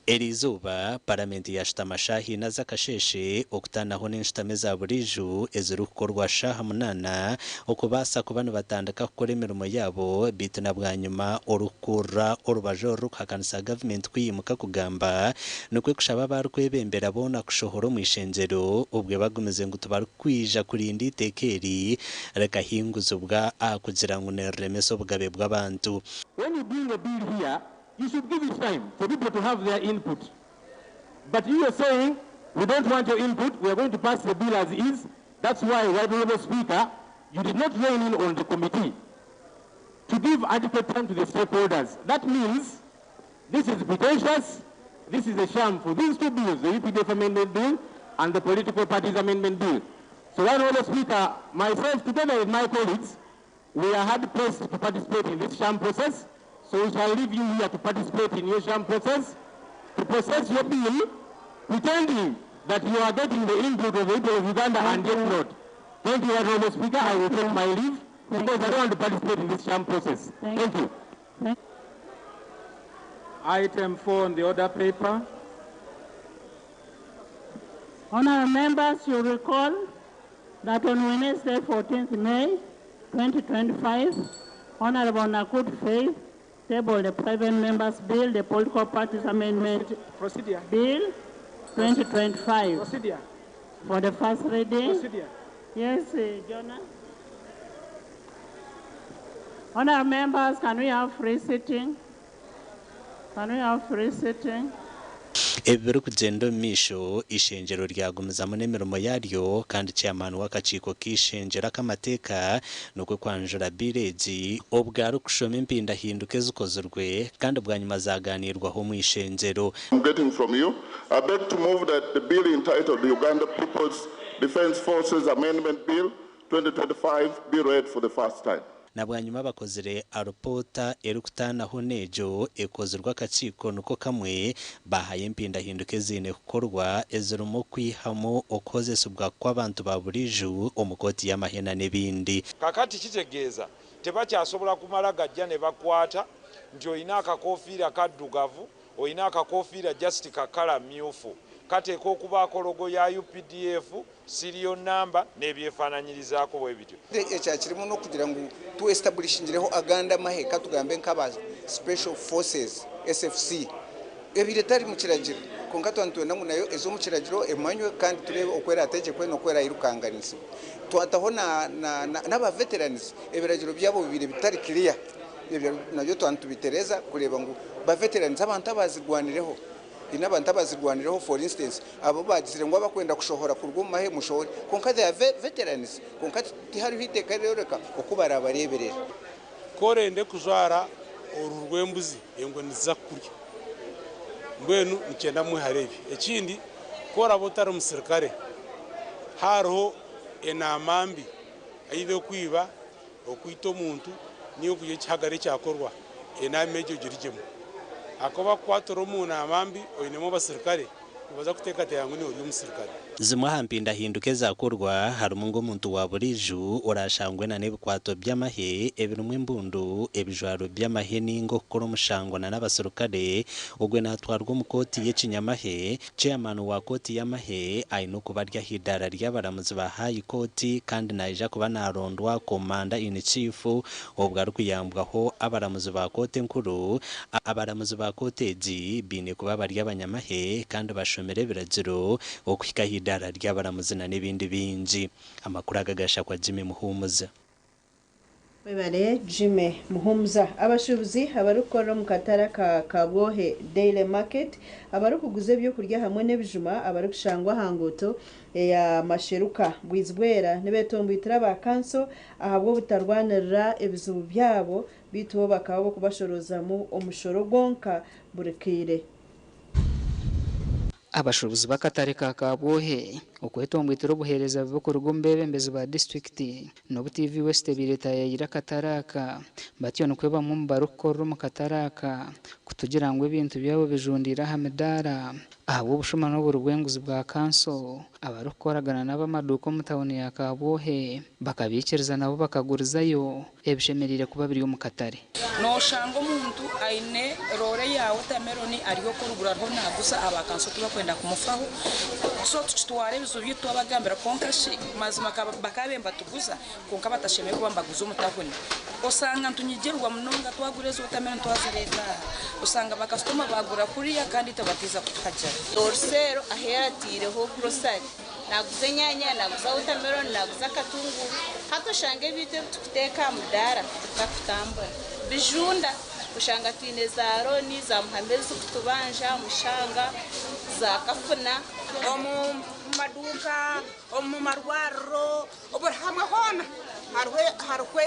Eri izooba, Paramenti yaashutama shaaha ina z'akasheeshe okutaanaho n'enshutama eza buriijo ezirikukorwa shaaha munaana okubaasa kuba nibatandika kukora emirimo yaabo beitu na bwanyima orikukurira orubaju orurikuhakanisa gavumenti kwimuka kugamba nikwo kushaba abarikwebembera boona kushohora omu ishengyero obwe bagumize ngu tibarikwija kurinda eiteeka eri rikahinguzibwa ahakugira ngu niriremesa obugabe bw'abantu. When you bring a bill here, you should give it time for people to have their input. But you are saying, we don't want your input, we are going to pass the bill as is. That's why, Right Honorable Speaker, you did not rein in on the committee to give adequate time to the stakeholders. That means this is pretentious, this is a sham for these two bills, the UPDF Amendment Bill and the Political Parties Amendment Bill. So, Right Honorable Speaker, myself together with my colleagues, we are hard pressed to participate in this sham process. So we shall leave you here to participate in your sham process, to process your bill, pretending that you are getting the input of the people of Uganda and yet not. Thank you, Honorable Speaker. I will take my leave because I don't want to participate in this sham process. Thank you. Item 4 on the order paper. Honorable members, you recall That on Wednesday, 14th May 2025, Honorable Nakut Faith tabled the Private Members Bill, the Political Parties Amendment Procedure. Bill 2025 Procedure. for the first reading. Procedure. Yes, Jonah. Honorable members, can we have free sitting? Can we have free sitting? Ebi birikugyenda omu maisho, eishengyero ryagumizamu n'emirimo yaaryo kandi chairman w'akakiiko k'eishengyero ak'amateeka nikwo kwanjura bill egi obwo arikushoma empindahinduka ezikozirwe kandi bwanyima zaganiirwaho omu ishengyero. I'm getting from you. I beg to move that the bill entitled the Uganda People's Defence Forces Amendment Bill 2025 be read for the first time. Na bwanyima bakozire arupoota erikutaanaho n'egyo ekozirwe akakiiko niko kamwe bahayo empindahinduka eziine kukorwa ezirimu okwihamu okukozesibwa kw'abantu ba buriijo omu kooti y'amahe n'ebindi. Kakati kitegeeza tebakyasobola kumala gajja ne bakwata nti olina akakofiira kaddugavu, olina akakofiira just ka kkala mmyufu. Kateekwa okubaako logo ya updf, serial number n'ebyefaananyirizaako bwe bityo. Ekyakirimu n'okugira ngu tu establishingireho agandi amahe katugambe nk'aba Special Forces, SFC, ebaire etari mu kiragiro kwonka twaba nitwenda ngu nayo eze omu kiragiro emanywe kandi tureebe oku eraategyekwe n'oku erairukanganisibwe. Twataho n'aba veterans ebiragiro byabo bibaire bitari clear, ebyo nabyo twaba nitubitereeza kureeba ngu ba veterans abantu abaazirwanireho Haine abantu abazirwanireho for instance abo bagizire ngu abakwenda kushohora kuruga omu mahe mushohore kwonka they are veterans kwonka tihariho eiteeka eriryoreka oku barabareberere. Ku orenda kujwara oruhu rw'embuzi, engwe niziza kukurya. Mbwenu nikyenda mwehare ebyo. Ekindi, ku oraabe otari musirikare, hariho enaama mbi either okwiba, okwita omuntu, ninga okugira ekihagaro ekyakorwa, enaama egyo ogirugyemu. Ahakuba bakukwatira omu naama mbi oinemu abasirikare, nibaza kuteekateeka ngu niiwe ori omusirikare. Zimwe aha mpindahinduka ezakorwa harimu ngu omuntu wa buriijo orashangwe na n'ebikwato by'amahe ebirimu embundu, ebijwaro by'amahe ninga okukora omushango na n'abasirikare, ogwe natwarwa omu kooti y'ekinyamahe. Chairman wa kooti y'amahe aine okuba ari aha idaara ry'abaramuzi ba High Court kandi naija kuba narondwa Commander in Chief obwo arikuyambwaho abaramuzi ba kooti enkuru. Abaramuzi ba kooti egi baine kuba bari abanyamahe kandi bashomire ebiragiro okuhika aha idaara ry'abaramuzi na n'ebindi bingi. Amakuru aga gashakwa Jimmy Muhumuza. Webare Jimmy Muhumuza. Abashuubuzi abarikukorera omu katare aka Kabwohe Daily Market abarikuguza ebyokurya hamwe n'ebijuma abarikushangwa aha nguuto eya Masheruka Bwizibwera nibetomboitira aba kanso ahabw'obutarwanirira ebizibu byabo beitu bo bakaba ab'okubashorozamu omushoro gwonka buri kaire. Abashuubuzi b'akatare ka Kabwohe okwetomboitera obuheereza bubi kuruga omu beebembezi ba disiturikiti n'obu TV West ebaire etaayaayire akatare aka batyo nikwo bamwe omu barikukorera omu katare aka kutugira ngu ebintu byabo bijundiire aha midaara ahabw'obushuma n'oburi bw'enguzi bwa kanso abarikukoragana n'ab'amaduuka omu tauni ya Kabwohe bakabaikiriza nabo bakagurizayo ebishemereire kuba biri omu katare. Noshanga omuntu aine roore ya wotameroni ari oku oruguru ariho naguza aba kanso tibakwenda kumufaho so tukitwara ebizibu byaitu twabagambira kwonka shi mazima bakaabaire nibatuguza kwonka batashemereire kuba nibaguza omu tahuni. Osanga nitunyigirirwa munonga twagura ezi wotameroni twazireeta aha osanga bakasitoma baagura kuriya kandi itwe batiiza kutuhagira. Oruseero ahu yaataireho gurosari naaguza enyaanya, naaguza wotameroni, naaguza akatunguru. Hati oshanga ebintu ebi turikuteeka aha mudaara bitarikutambura. Bijunda, oshanga twine za looni, za muhame ezirikutubanja, mushanga, za kafuna. Omu maduuka, omu marwariro, buri hamwe hoona hariho hariho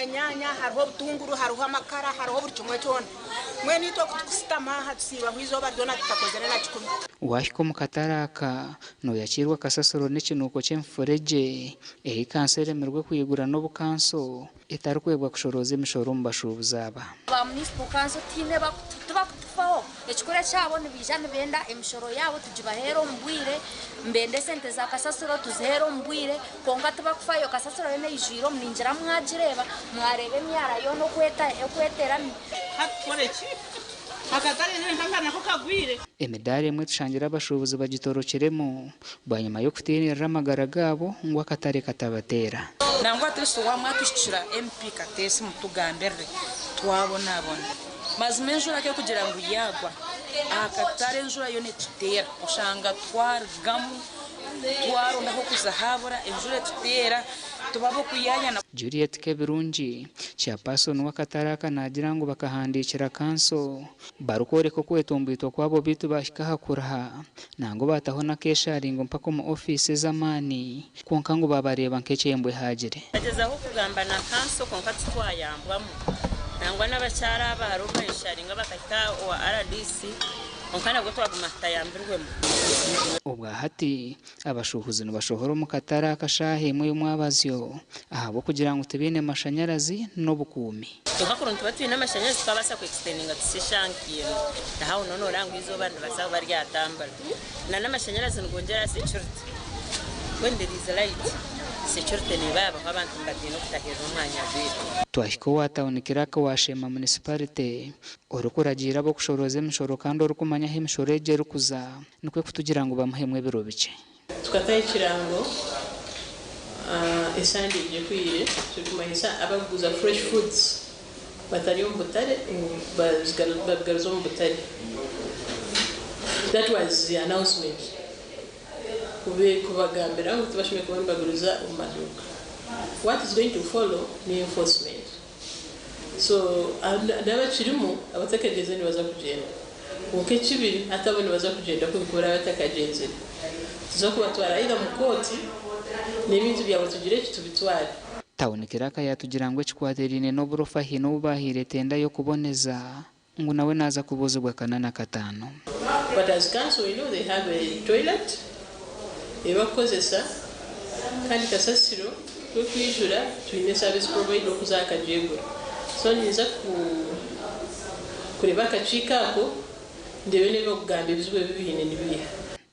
enyaanya, hariho obutunguru, hariho amakara, hariho buri kimwe kyona. Mbwenu itwe oku tukusitama aha tusiibaho eizooba ryona tutakozire na kikumi. Waahika omu katare aka, nooyakiirwa kasasiro n'ekinuuko ky'emifuregye ei kanso eremirwe kwigura n'obu kanso etarikwebwa kushorooza emishoro omu bashuubuzi aba. Aba municipal council tihaine tibakutufaho, ekikuru ekyabo nibaija nibenda emishoro yaabo tugibaheere omu bwire, nibenda esente za kasasiro tuziheere omu bwire kwonka tibakufayo kasasiro yoona eijwire omu ningira mwagireeba, mwareeba emyara yoona oku eterami. Hati tukore ki? Akatare nkanga nako kagwire. Emidaara emwe tushangire abashuubuzi bagitorokiremu bwanyima y'okutiinirira amagara gaabo ngu akatare katabateera. Nangwa atleast owamwe atuhikira MP Kateesi mutugambirire twabonabona. Mazima enjura ku erikugira ngu yaagwa aha katare enjura yo netuteera oshanga twarugamu twaronda ah'okuza habura enjura etuteera tuba ab'okuyayana. Juliet Kebirungi, Chairperson w'akatare aka naagira ngu bakahandiikira kanso barikworeka okwetomboitwa kwabo beitu baahika aha kuriha nangwa baataho n'akeesharingo mpaka omu ofiisi ez'amaani kwonka ngu baabareeba nk'ekyembwa ehaagire. Tukagyezaho kugamba na kanso kwonka titwayambwamu. Nangwa n'abakyara aba hariho obu bayesharinga bakahika owa rdc kwonka nabwo twaguma tutayambirwemu. Obwa hati, abashuuhuzi nibashohora omu katare aka shaaha emwe y'omwabazyo ahabw'okugira ngu tibaine mashanyarazi n'obukuumi. Kwonka kuri nituba twine amashanyarazi tukabaasa ku extendinga tuhitsye eshaaha nka emwe. Nahaho noona noreeba ngu eizooba niribaasa kuba ryatambura. Na n'amashanyarazi nigongyera security. When there is light, security neeba yaabaho abantu nibatiina okutahirira omwanya gwaitu. Twahika owa Town Clerk wa Sheema Municipality, orikuragiira ab'okushorooza emishoro kandi orikumanya ahu emishoro egyo erikuza, nikwo kutugira ngu bamuhemu ebiro bikye. Tukataho ekirango esande egi ehweire turikumanyisa abarikuguza fresh foods batari omu butare ngu babigaruze omu butare. That was the announcement kubagambira ngu tibashemereire kuba nibaguriza omu maduuka. What is going to follow ni enforcement. So n'abakirimu abatakagyenzire nibaza kugyenda. Kwonka ekibi hati abo nibaza kugyenda kubi ku baraabe batakagyenzire. Nituza kubatwara either mu kooti n'ebintu byabo tugire eki tubitware. Tawuni Kiraka yaatugira ngu ekikwatiraine n'oburofa haine ou baahaire tenda y'okuboneza ngu nawe naaza kubuuzibwa kana na kataano. But as council we know they have a toilet eyibakukozesa kandi kasasiro ku ekwijura twine service provider okuza akagyegura so ninza kureeba akakiiko ako ndeebe n'ebibakugamba ebizibu ebi biine nibiiha.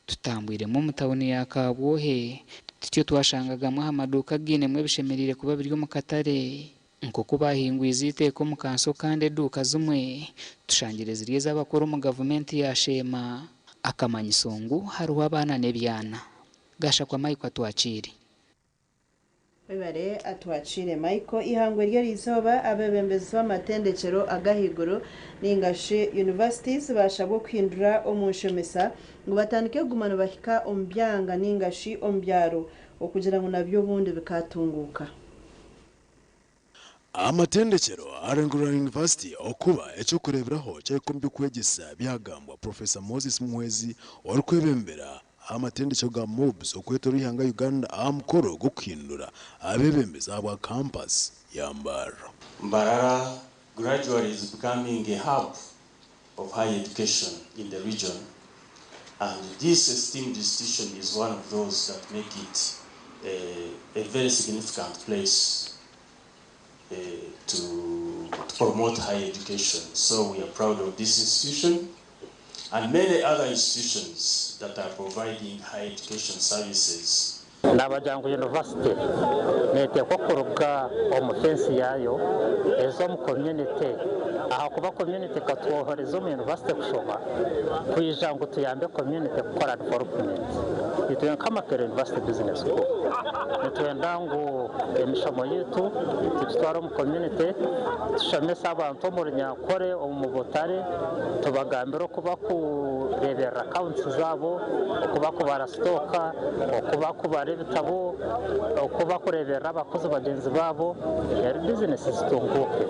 Tutambwiremu omu tawuni ya Kabwohe tutyo twashanga gamwe aha maduuka againemu ebishemereire kuba biri omu katare nk'oku baahingwize eiteeka omu kanso kandi eduuka zimwe tushangire ziri ez'abakuru omu gavumenti ya Sheema akamanyiso ngu hariho abaana n'ebyana. Gashakwa Michael Atwakiire. Webare Atwakiire Michael. Eihangwe ry'eriizooba abeebembezi b'amatendekyero ag'ahaiguru ninga shi universities baashabwa okuhindura omu nshomesa ngu batandike kuguma nibahika omu byanga ninga shi omu byaro okugira ngu nabyo obundi bikaatunguuka. Amatendekyero Arengurura University okuba eky'okureeberaho ky'ebikumi by'okwegyesa byagambwa Professor Moses Muhwezi orikwebembera amatendekyero ga MUBS okwetoorora eihanga Uganda aha mukoro gw'okuhindura abeebembezi ahabwa kampasi ya Mbarara. Mbarara gradually is becoming a hub of higher education in the region and this esteemed institution is one of those that make it a, a very significant place to, to promote higher education. So we are proud of this institution and many other institutions that are providing higher education services. Naabagira ngu yunivasite neeteekwa kuruga omu fensi yaayo eze omu komyunite ahakuba komyunite ekatwohereza omu yunivasite kushoma kwija ngu tuyambe komyunite kukora development. Itwe nka Makerere University Business School nitwenda ngu emishomo yaitu tugitware omu komyunite tushomese abantu omu Runyankore, omu butare tubagambire oku bakureeberera accounts zaabo, oku bakubara sitooka, oku bakubara ebitabo, oku bakureeberera abakozi bagyenzi baabo reero bizinesi zitunguuke.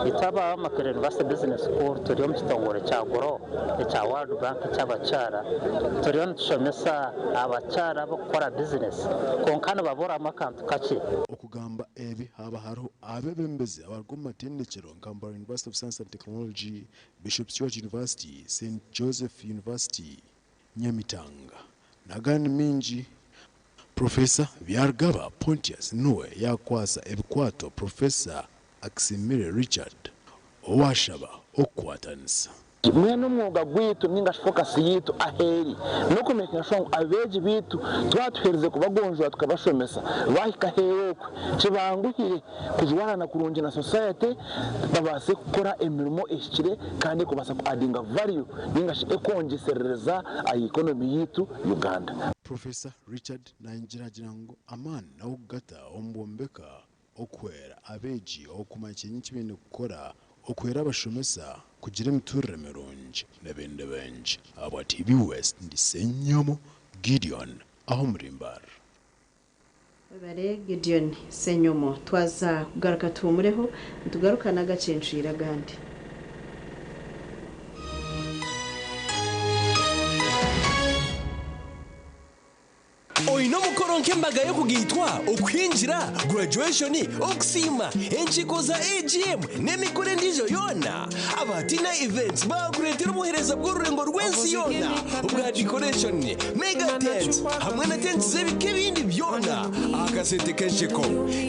Itwe aba Makerere University Business School turi omu kitongore kya GROW ekya World Bank eky'abakyara, turiyo nitushomesa abakyara ab'okukora bizinesi kwonka nibaburamu akantu kakye. Okugamba ebi haaba hariho abeebembezi abaruga omu matendekyero nka Mbarara University of Science and Technology, Bishop Stuart University, Saint Joseph University, Nyamitanga n'agandi maingi. Professor Byarugaba Pontius niwe yaakwatsa ebikwato Professor Akisimire Richard owaashaba okukwatanisa. Mbwenu omwoga gwaitu ninga shi focus yaitu ahu eri n'okumekinga sure ngu abeegi baitu twaba tuherize kubagonjoora tukabashomesa, baahika aheeru okwe kibanguhire kujwarana kurungi na society, babaase kukora emirimo ehikire kandi erikubaasa ku addinga value ninga shi ekwongyeserereza aha economy yaitu Uganda. Professor Richard nayongyera agira ngu amaani n'ogukugata omu bwombeka okuhwera abeegi okumanya kyingi eki baine kukora, okuhwera abashomesa kugira emiturire mirungi n'ebindi bingi. Ahabwa TV West, ndi Ssenyomo Gideon aho omuri Mbarara. Webare Gideon Ssenyomo. Twaza kugaruka tuhumureho, nitugaruka n'agacencwire agandi. Oine omukoro nk'embaga y'okugaitwa, okuhingira, graduation, okusiima, enkiiko za AGM n'emikoro endiijo yoona? Aba Tina Events baakureetera obuheereza bw'orurengo rw'ensi yoona obwa decoration, mega tent hamwe na tents z'ebika ebindi byona aha kasente k'ensheko.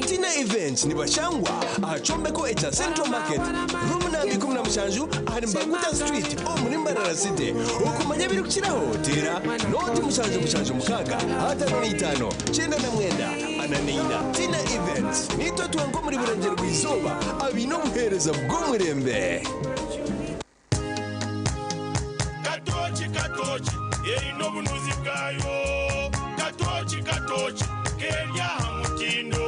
Tina Events nibashangwa aha kyombeko ekya Central Market, room namba 17 ahari Mbaguta Street omuri Mbarara City. Okumanya ebirikukiraho teera nooti mushanju mushanju mukaaga 55 94 44. Tina Events niitwe twenka omuri Burengyerwa-izooba abaine obuheereza bw'omurembe. Katooki katooki eine obunuzi bwayo Katooki katooki keri aha mutindo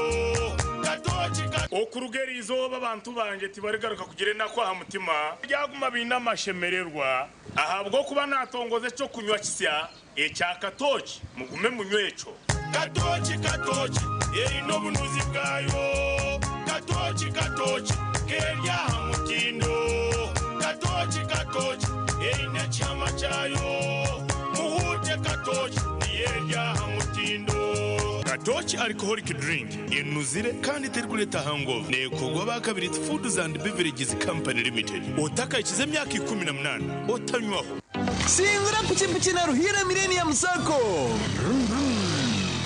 Katooki ka. Okuruga eri izooba abantu bangye tibarigaruka kugira enaku aha mutima, baryaguma baine amashemererwa, ahabw'okuba naatongoza eky'okunywa kisya ekya katooki, mugume munywe ekyo. Katooki katooki eine obunuzi bwayo Katooki katooki keri aha mutindo Katooki katooki eine ekihama kyayo Muhuute katooki niyo eri aha mutindo. Katooki Alcoholic Drink enuzire kandi terikureeta hangover neekorwa aba Kabirizi Foods and Beverages Company Limited. Otakahikize emyaka 18 otanywaho. Singura pikipiki na Ruhiira Millennium Sacco! Vroom vroom.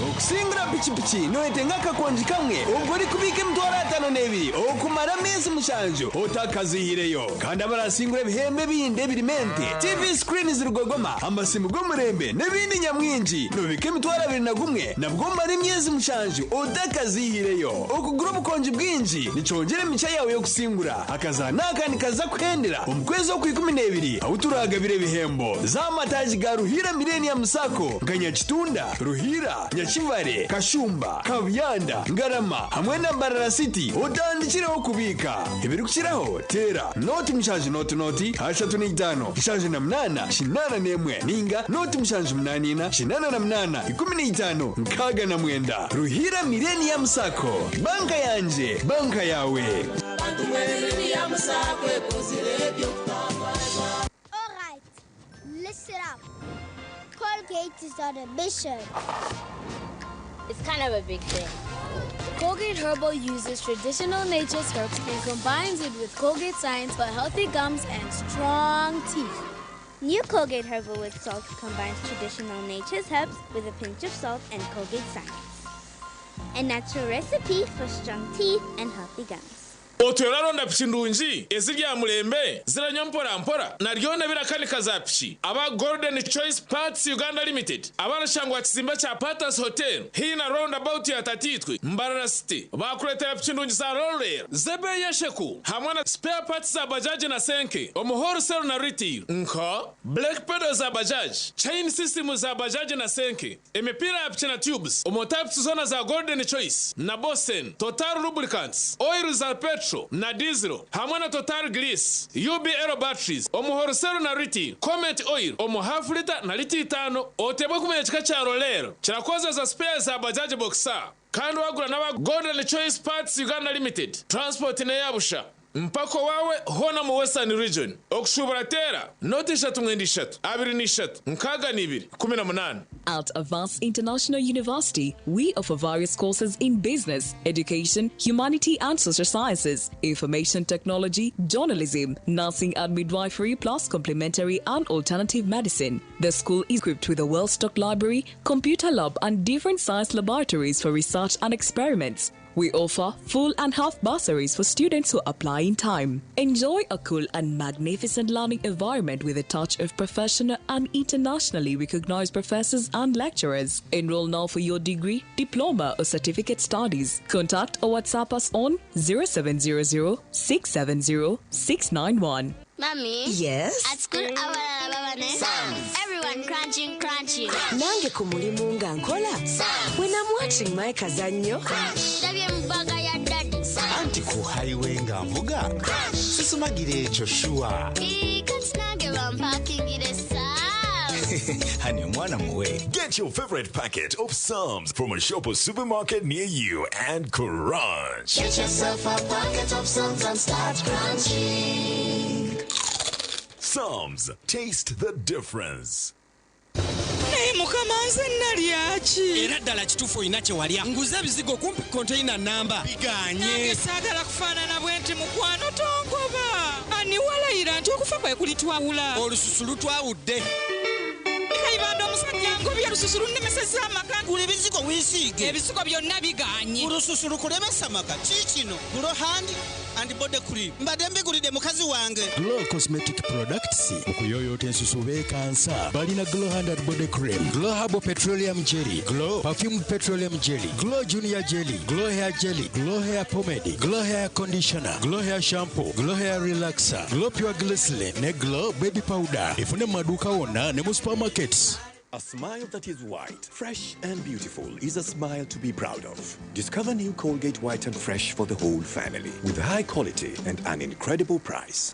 Okusingura pikipiki noyetenga akakongi kamwe obwo orikubiika emitwaro 52 okumara ameezi mushanju otakazihireyo. Kandi abarasingura ebihembo ebindi ebirimu ente, TV screens rugogoma, amasimu g'omurembe n'ebindi nyamwingi nobiika emitwaro 21 nabwo omare emyezi mushanju otakazihireyo. Okugura obukongi bwingi nikyongyera emigisha yaawe y'okusingura. Akazaano aka nikaza kuhendera omu kwezi okw'ikumi n'ebiri ahu turaagabira ebihembo z'amataagi ga Ruhiira Millennium Sacco nka Nyakitunda, Ruhiira, Nyakivale, Kashumba, Kabuyanda, Ngarama hamwe na Mbarara City otandikireho kubiika. Ebirikukiraho teera nooti mushanju nooti nooti 35 78 81 ninga nooti 7 8 4 88 15 69. Ruhiira Millennium Sacco, banka yangye, banka yaawe. Alright, listen up. Colgate is on a mission. It's kind of a big thing. Colgate Herbal uses traditional nature's herbs and combines it with Colgate science for healthy gums and strong teeth. New Colgate Herbal with Salt combines traditional nature's herbs with a pinch of salt and Colgate science. A natural recipe for strong teeth and healthy gums. Otwire oraronda piki ndungi eziri aha murembe ziranywa mpora mpora naryona birakanika za piki aba Golden Choice Parts Uganda Limited abarashangwa kizimbe kya Patas Hotel haihi na roundabout ya Tatiitwe Mbarara City bakureetera piki ndungi za Roller z'ebeeyi esheku hamwe na spare parts za Bajaj na Senke omu wholesale na retail nka brake pedal za Bajaj, chain system za Bajaj na Senke, emipiira ya piki na tubes omu types zoona za Golden Choice na Bosen, Total lubricants, oil za petrol na diesel hamwe na Total grease, UBL batteries omu wholesale na retail, Comet oil omu half litre na lita itaano. Oteebwe kumanya ekika kya Roller kirakozesa spare za Bajaj Boxer kandi wagura n'aba Golden Choice Parts Uganda Limited transport n'eyabusha mpaka owawe hoona mu Western Region. Okushuubura teera nooti 3 9 3 23 62 18. At Avance International University, we offer various courses in business, education, humanity and social sciences, information technology, journalism, nursing and midwifery, plus complementary and alternative medicine. The school is equipped with a well-stocked library, computer lab, and different science laboratories for research and experiments. We offer full and half bursaries for students who apply in time. Enjoy a cool and magnificent learning environment with a touch of professional and internationally recognized professors and lecturers. Enroll now for your degree, diploma, or certificate studies. Contact or WhatsApp us on 0700 670 691. Mommy? Yes? At school, abalala babane. Everyone crunching, crunching. Nange ku mulimu nga nkola. When I'm watching my kazannyo. Ndabye mu bbaga ya daddy. Anti ku highway nga nvuga sisumagira ekyo sure. Ii, kati nange bampakingire Sam's. Hani omwana muwe. Get your favorite packet of Psalms from a shop or supermarket near you and crunch. Get yourself a packet of Psalms and start crunching. Psalms, taste the difference. Naye mukama, nze nalyaki? Era ddala kituufu, olina kye walya. Nguze ebizigo kumpi konteyina namba, biganye. Nange saagala kufaanana bwe nti. Mukwano, tongoba. Ani walayira nti okufa kwe kulitwawula? Olususu lutwawudde. Kayibanda, omusajja ngobye, olususu lunnemesezza amaka. Gula ebizigo weesiige. Ebizigo byonna biganye. Olususu lukulemesa amaka. Kiikino Glow Hand and Body Cream, mbadde mbigulidde mukazi wange. Glow Cosmetic Products okuyoyoota ensusu beekansa. Balina Glow Hand and Body Cream, Glow Herbal Petroleum Jelly, Glow Perfumed Petroleum Jelly, Glow Junior Jelly, Glow Hair Jelly, Glow Hair Pomade, Glow Hair Conditioner, Glow Hair Shampoo, Glow Hair Relaxer, Glow Pure Glycerin ne Glow Baby Powder. Efune mu maduuka wonna ne mu supermarkets. A smile that is white, fresh, and beautiful is a smile to be proud of. Discover new Colgate White and Fresh for the whole family with high quality and an incredible price.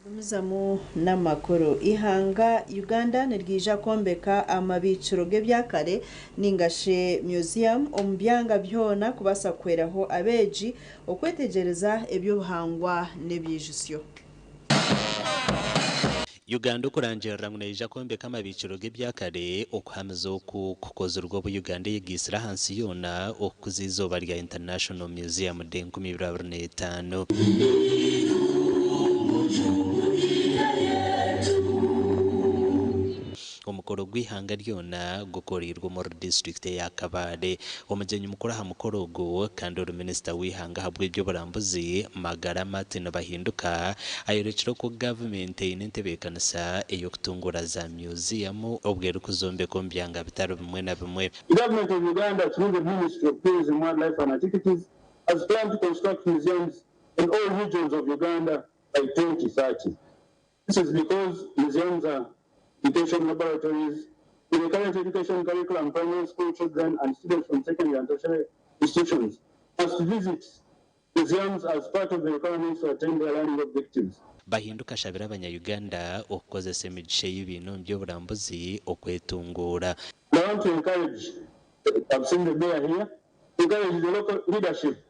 Gumizamu n'amakuru. Ihanga Uganda niryija kwombeka amabiikiro g'ebyakare ningashi museum omu byanga byona kubaasa kuhweraho abeegi okwetegyereza eby'obuhangwa n'ebyijusyo. Uganda okurangirira ngu neija kwombeka amabiikiro g'ebyakare okuhamiza oku kukozirwe obu Uganda eyegaitsire ahansi yoona okukuza eizooba rya International Museum Day 2025. Omukoro gw'eihanga ryona gukoreirwe omuri disiturikiti eya Kabale. Omugyenyi mukuru aha mukoro ogu kandi ori minisita w'eihanga ahabw'eby'oburambuzi, Magara Martin Bahinduka, ayorekire oku gavumenti eine entebeekanisa ey'okutungura za museum obwo erikuzombeka omu byanga bitari bimwe na bimwe. The government of Uganda, through the Ministry of Tourism, Wildlife and Antiquities, has planned to construct museums in all regions of Uganda by 2030. This is because museums are education laboratories. In the current education curriculum, primary school children and students from secondary and tertiary institutions must visit museums as part of the requirements to attain their learning objectives. Bahinduka ashabire abanya-Uganda okukozesa emigisha ei baine omu by'oburambuzi okwetunguura. I want to encourage, I've seen the mayor here, encourage the local leadership,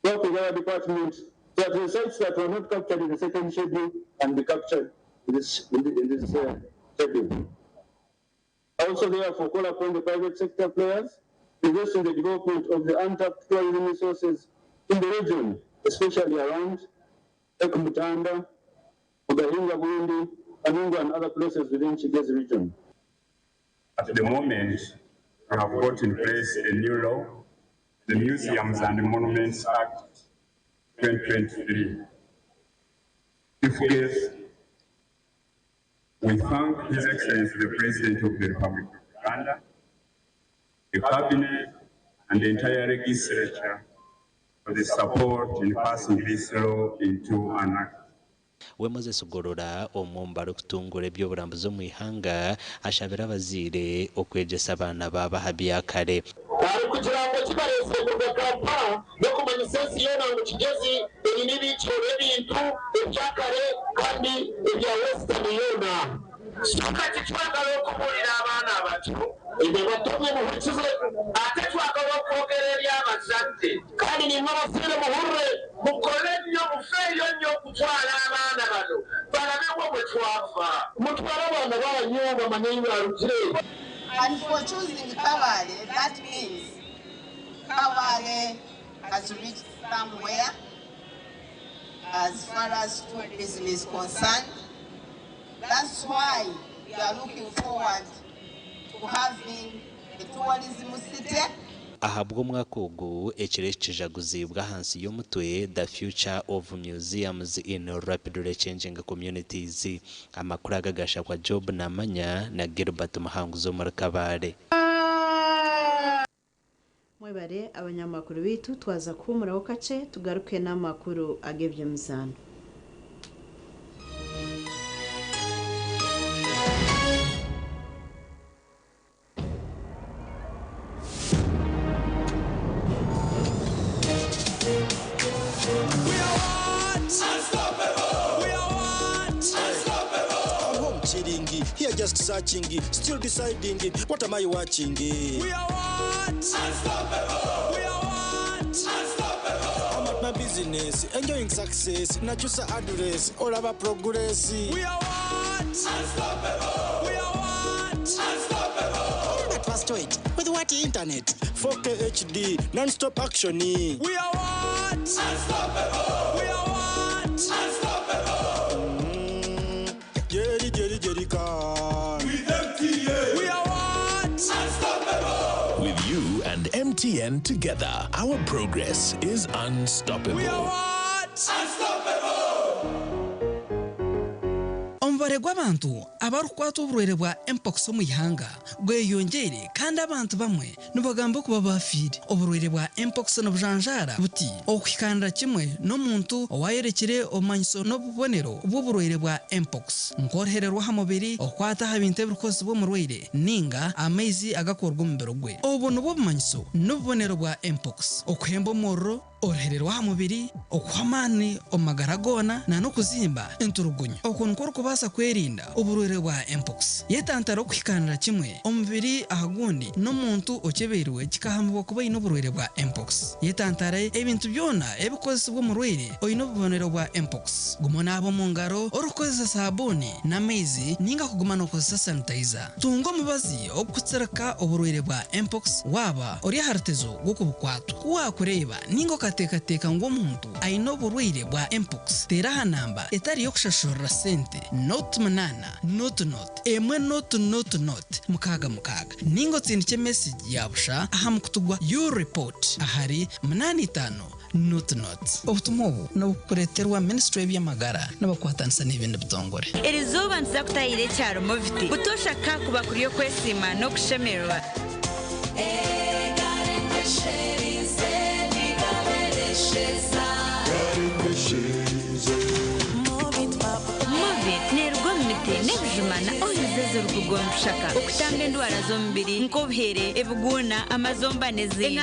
work with our department, so that the sites that were not captured in the second schedule can be captured in this schedule. I also therefore call upon the private sector players to invest in the development of the untapped tourism resources in the region, especially around Lake Mutanda, Mgahinga, Burundi, Kanungu and other places within Kigezi region. At the moment, we have got in place a new law, the Museums and Monuments Act 2023. Chief guest, we thank His Excellency the President of the Republic of Uganda, the Cabinet, and the entire legislature for the support in passing this law into an act. We Moses Gorora, omwe omu barikutungura eby'oburambuzi omu ihanga, ashabire abazaire okwegyesa abaana baabo aha byakare. Bari kugira ngo kibareze kuva Kampala n'okumanyisa ensi yoona ngu Kigezi eine ebiikiro by'ebintu ebyakare kandi ebya Western yoona. Kati twagala okubuulira abaana abato ebyo batumye muhurikize, ate twagala okwogera eri abazadde kandi nimwe abafiire muhurire, mukole nnyo, mufeeyo nnyo okutwala abaana bano balabewo bwe twava. Mutwale abaana banyu bamanye ei barugire. And for choosing Kabale, that means Kabale has reached somewhere as far as tourism is concerned. That's why We are looking forward to having a tourism city. Ahabw'omwaka ogu ekiro eki kijaguziibwe ahansi y'omutwe The Future of Museums in Rapidly Changing Communities. Amakuru aga gashakwa Job Namanya na Gilbert Muhanguzi omuri Kabale. Mwebare abanyamakuru baitu twaza kuhumuraho kakye tugaruke n'amakuru ag'eby'emizaano. Unstoppable! We are what? Unstoppable! I'm home chilling, here just searching, still deciding, what am I watching? We are what? Unstoppable! We are what? Unstoppable! I'm at my business, enjoying success, nachusa address, all about progress. We are what? Unstoppable! We are what? Unstoppable! That was to it. With what internet? 4K HD, non-stop action. We are what? Unstoppable! We are what? Unstoppable! Jerry, Jerry, Jerry, car. With MTN! We are what? Unstoppable! With you and MTN together, our progress is unstoppable. We are what? Unstoppable! Omubare gw'abantu abarikukwata oburwaire bwa mpox omu ihanga gweyongeire kandi abantu bamwe nibagamba kuba bafiire. Oburwaire bwa mpox nibujanjaara buti okuhikanira kimwe n'omuntu owayorekire obumanyiso n'obubonero bw'oburwaire bwa mpox nk'oruhererwa aha mubiri, okukwata aha bintu ebirikukozesibwa omurwaire ninga amaizi agakorwa omubiri gwe. Obu nibwo bumanyiso n'obubonero bwa mpox: okuhemba omuriro, oruhererwa aha mubiri, okuhwa amaani omu magara goona n'okuzimba enturugunyu. Oku nikwo orikubaasa kwerinda oburwaire bwa mpox. Yetantara okuhikanira kimwe omubiri aha gundi n'omuntu okyebeirwe kikahamibwa kuba aine oburwaire bwa mpox. Yetantare ebintu byona ebikukozesibwa omurwaire oine obubonero bwa mpox. Guma onaaba omu ngaro orikukozesa sabuuni n'amaizi ninga kuguma nookozesa sanitizer. Tunga omubazi ogurikutsirika oburwaire bwa mpox waaba ori aha rutezo rw'okubukwatwa. Ku waakureeba ninga okateekateeka ngu omuntu aine oburwaire bwa mpox, teera aha namba etari y'okushashurira sente 08 00 1 00 66 ninga otsindikye mesegi ya busha aha mukutu gwa U-report ahari 85 00. Obutumwa obu nibukureeterwa Minisitule y'eby'amagara nibakwatanisa n'ebindi bitongore. Erizooba nituza kutahira ekyaro Moviti. Butoosha ka kuba kuri okwesiima n'okushemererwa. Movit neeruga omu miti n'ebijuma na oils ezirikuruga omu bishaka okutamba endwara z'omubiri nk'obuhere, ebiguuna, amazomba n'ezindi.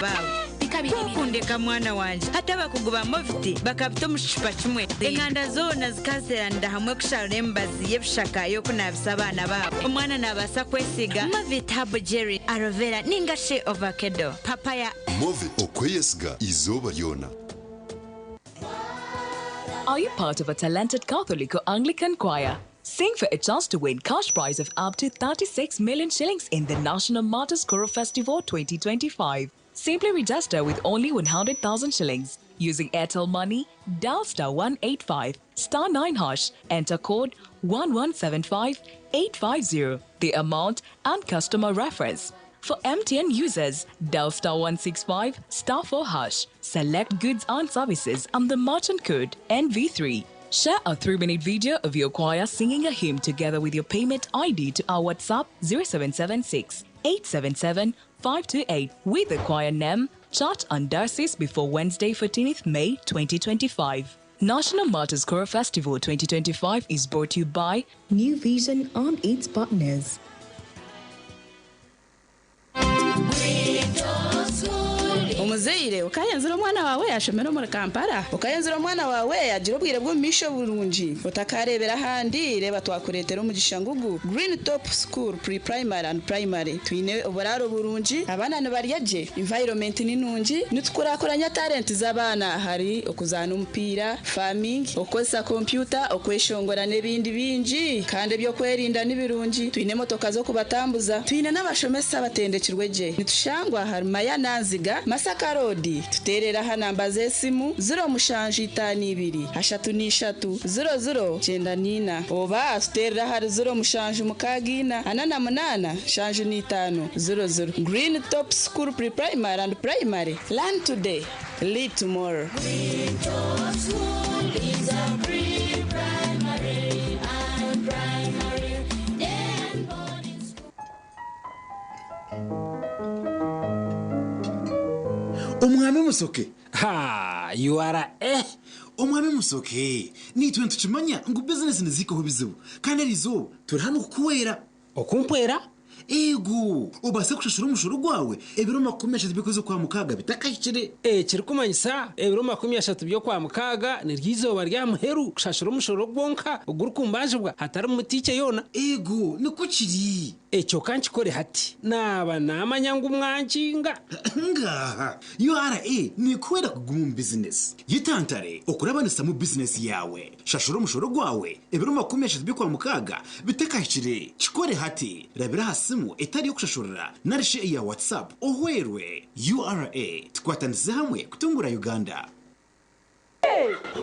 Kwokundeka mwana wangye. Hati abakugu ba Movit bakabita omu kicupa kimwe. Enganda zoona zikazeeranira hamwe kusharura emibazi y'ebishaka y'okunaabisa abaana baabo. Omwana naabaasa kwesiiga Movit Herbal Jelly, Aloe Vera ninga shi Ovakedo, Papaya. Movit okweyesiga izooba ryona. Are you part of a talented Catholic or Anglican choir? Sing for a chance to win cash prize of up to 36 million shillings in the National Martyrs Choral Festival 2025. Simply register with only 100,000 shillings. Using Airtel Money, dial star 185 star 9 hash, enter code 1175 850, the amount and customer reference. For MTN users, dial star 165 star 4 hash, select goods and services and the merchant code NV3. Share a 3 minute video of your choir singing a hymn together with your payment ID to our WhatsApp 0776 877 528 with the choir name, church, and diocese before Wednesday, 14th May 2025. National Martyrs Choral Festival 2025 is brought to you by New Vision and its partners. Omuzaire okayenzire omwana wawe yashomera omuri Kampala, okayenzire omwana wawe yagira obwire bw'omumaisho burungi, otakarebera ahandi. Reba twakureetera omugisha ngugu Green Top School Pre-Primary and Primary. Twine oburaro burungi, abaana nibarya gye, environment ni nungi, nitukurakuranya talenti z'abaana hari okuzaana omupiira, farming, okukozesa kompyuta, okweshongora n'ebindi bingi, kandi ebyokwerinda ni birungi. Twine emotoka z'okubatambuza, twine n'abashomesa abatendekirwe gye. Nitushangwa hari Maya Nanziga, Masaka. Masaka Road. Tuteerere aha namba z'esimu 0752 33 00 94 oba tuteerere ahari 0764 48 75 00. Green Top School Pre-Primary and Primary. Learn today, lead tomorrow. Green Top School is a pre-primary and primary day and boarding school. Omwami Musoke. Ha, URA. Omwami Musoke, nitwe nitukimanya ngu bizinesi nizihikaho bizibu kandi eriizooba turi hanu kukuhwera. Okumpwera? Eego, obaase kushashura omushoro gwawe ebiro 30 by'okwezi kwa mukaaga bitakahikire. Ekirikumanyisa ebiro 30 by'Okwamukaaga niryo izooba rya muheru kushashura omushoro gwonka ogurikumbanjibwa hatarimu mutiikye yoona. Eego, nikwo kiri. Ekyo ka nkikore hati, naaba naamanya ngu mwankinga. Ngaaha! URA neekuhwera kuguma omu bizinesi. Yetantare okurabanisamu bizinesi yaawe. Shashura omushoro gwawe ebiro 30 by'Okwamukaaga bitakahikire. Kikore hati! Rabira aha simu etari y'okushashurira nari shi eya WhatsApp ohwerwe. URA, Tukwatanisize hamwe kutunguura Uganda.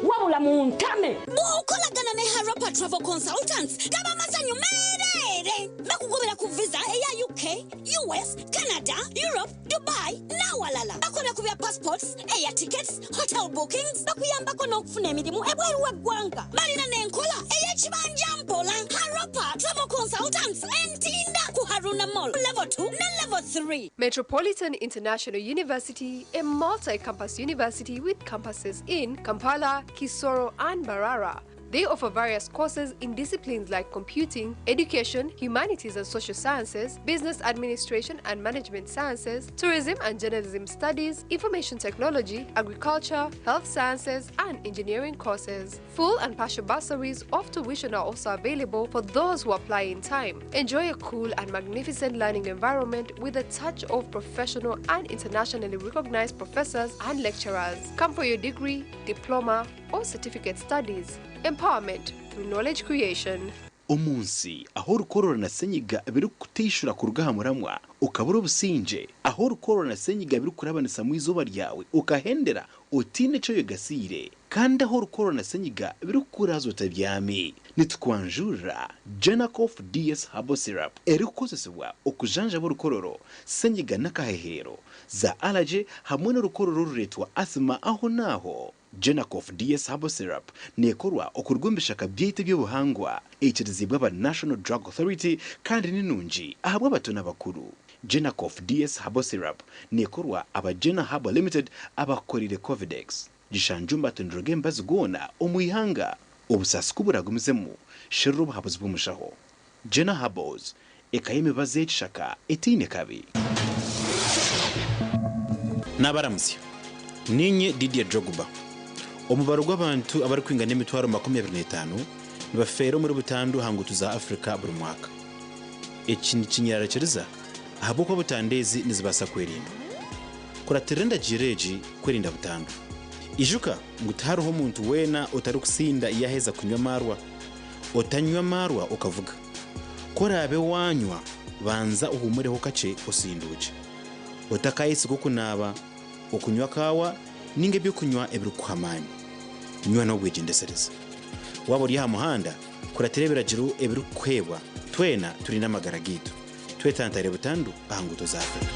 Wabula muntame. Bw'okolagana ne Harappa Travel Consultants gaba masanyu meereere. Bakugobera ku visa eya UK, US, Canada, Europe, Dubai n'awalala. Bakola ku bya passports, air tickets, hotel bookings, bakuyambako n'okufuna emirimu ebweru w'eggwanga. Balina n'enkola ey'ekibanja mpola. Harappa Travel Consultants Ntinda ku Haruna Mall level 2 ne level 3. Metropolitan International University, a multi-campus university with campuses in Kampala, Kisoro, and Mbarara. They offer various courses in disciplines like computing, education, humanities and social sciences, business administration and management sciences, tourism and journalism studies, information technology, agriculture, health sciences, and engineering courses. Full and partial bursaries of tuition are also available for those who apply in time. Enjoy a cool and magnificent learning environment with a touch of professional and internationally recognized professors and lecturers. Come for your degree, diploma, or certificate studies. Empowerment through knowledge creation. Omu nsi ahu orukorora na senyiga birikukuteishura kuruga aha muramwa okabura obusingye, ahu orukorora na senyiga birikukurabanisamu eizooba ryawe okahendera otaine eki oyegasiire, kandi ahu orukorora na senyiga birikukuraaza otabyami, nitukwanjurira Genacof DS Herbal Syrup erikukozesibwa okujanjaba orukororo, senyiga n'akaheheero, za allergy hamwe n'orukorora orureetwa asthma aho n'aho. Genacof DS Herbal Syrup neekorwa okuruga omu bishaka byaitu eby'obuhangwa, eikiriziibwe aba National Drug Authority kandi ni nungi ahabw'abato n'abakuru. Genacof DS Herbal Syrup neekorwa aba Gena Herbal Limited abakukoreire Covidex. Gishangye omu matundiro g'emibazi goona omu ihanga. Obusaasi ku buragumizemu, sherura obuhabuzi bw'omushaho. Gena Herbals, eka y'emibazi y'ekishaka etaine kabi. Naabaramutsya. Niinye Didier Drogba. Omubaro gw'abantu abarikwingana emitwaro 25 nibafeera omuri butandu aha nguuto za Africa buri mwaka. Eki nikinyerarikiriza ahabw'okuba butandu ezi nizibaasa kwerindwa. Kuratirira endagiriro egi kwerinda butandu. Ijuka ngu tihariho muntu weena otarikusinda yaaheza kunywa amaarwa. Otanywa amaarwa okavuga. Ku oraabe waanywa, banza ohuumureho kakye osinduukye. Otakaayesiga okunaaba, okunywa kaawa nainga eby'okunywa ebirikukuha amaani. Nywa n'obwegyendesereza. Waaba ori aha muhanda, kuratira ebiragiro ebirikukuheebwa. Twena turinde amagara gaitu. Twetantare butandu aha nguuto za Africa.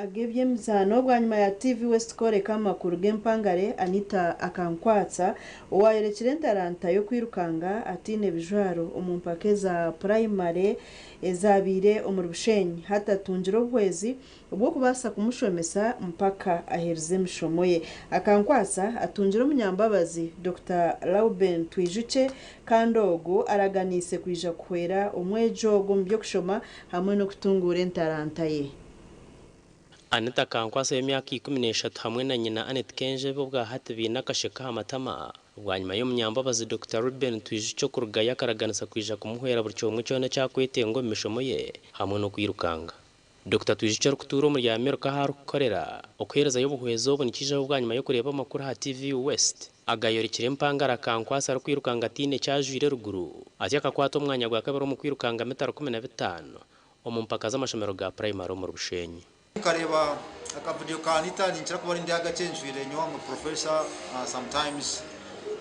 Ag'eby'emizaano bwanyima ya TV West kworeka amakuru g'empangare Anita Akankwatsa owaayorekire entaranta y'okwirukanga ataine bijwaro omu mpaka eza purayimare ezaabaire omuri Bushenyi hati atungire obuhwezi obw'okubaasa kumushomesa mpaka aherize emishomo ye. Akankwatsa atungire omunyambabazi Dokita Lauben Twijukye kandi ogu araganiise kwija kuhwera omwegi ogu omu by'okushoma hamwe n'okutunguura entaranta ye. Anita Akankwatsa ow'emyaka 13 hamwe na nyina Annet Kenjebe obwa hati baine akasheko aha matama bwanyima y'omunyambabazi Dokita Reuben Twijukye okurugayo akaraganisa kwija kumuhwera buri kyomwe kyona eki arikwetenga omu mishomo ye hamwe n'okwirukanga. Dr Twijukye orikutuura omuri Amerika ahu arikukorera, okuheerezayo obuhwezi obu nikiijaho bwanyima y'okureeba amakuru aha TV West agayorekire empangare Akankwatsa arikwirukanga ataine eki ajwaire eruguru atyo akakwata omwanya gwa kabiri omu kwirukanga mita 15 omu mpaka z'amashomero ga purayimari omuri Bushenyi. Nkareeba akavidiyo ka Anita ninkira kuba ndi ahagati njwire nyowe am a professor sometimes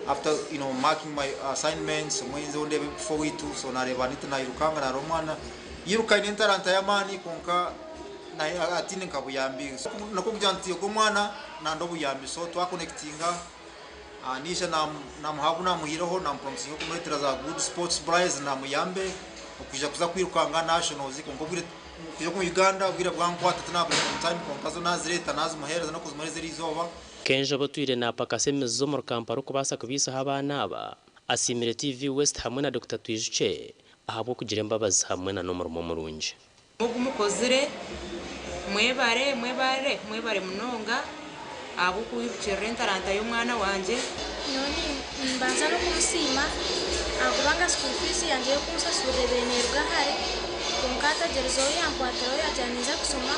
after you know marking my assignments obumwe nyinza ndeeba ebikufa owaitu so nareeba Anita nairukanga nareeba omwana yiruka aine entaranta y'amaani kwonka naye ataine nka buyambi nikwo kugira nti ogu omwana nanda obuyambi so twakonekitinga naija namuha obu namuhireho namupromisinga okumureetera za good sports bras namuyambe okwija kuza kwirukanga nationals kwonka obwire Kwija omu Uganda obwire bwankwata tinabura on time kwonka zo nazireeta nazimuheereza n'okuzimuheereza eriizooba. Kenzo otwire naapakasa emizizo omuri Kampala okubaasa kubaisaho abaana aba, asiimire TV West hamwe na Dokita Twijukye ahabw'okugira embabazi hamwe na n'omurimo murungi. Ogu mukozire, mwebare, mwebare, mwebare munonga ahabw'okwirukirira entaranta y'omwana wangye. Nyowe nimbanza n'okumusiima ahabw'okubanga school fees yangye y'okunsasurira ebaire neeruga hare kwonka atagyerizeho yankwatiraho yaagira ninza kushoma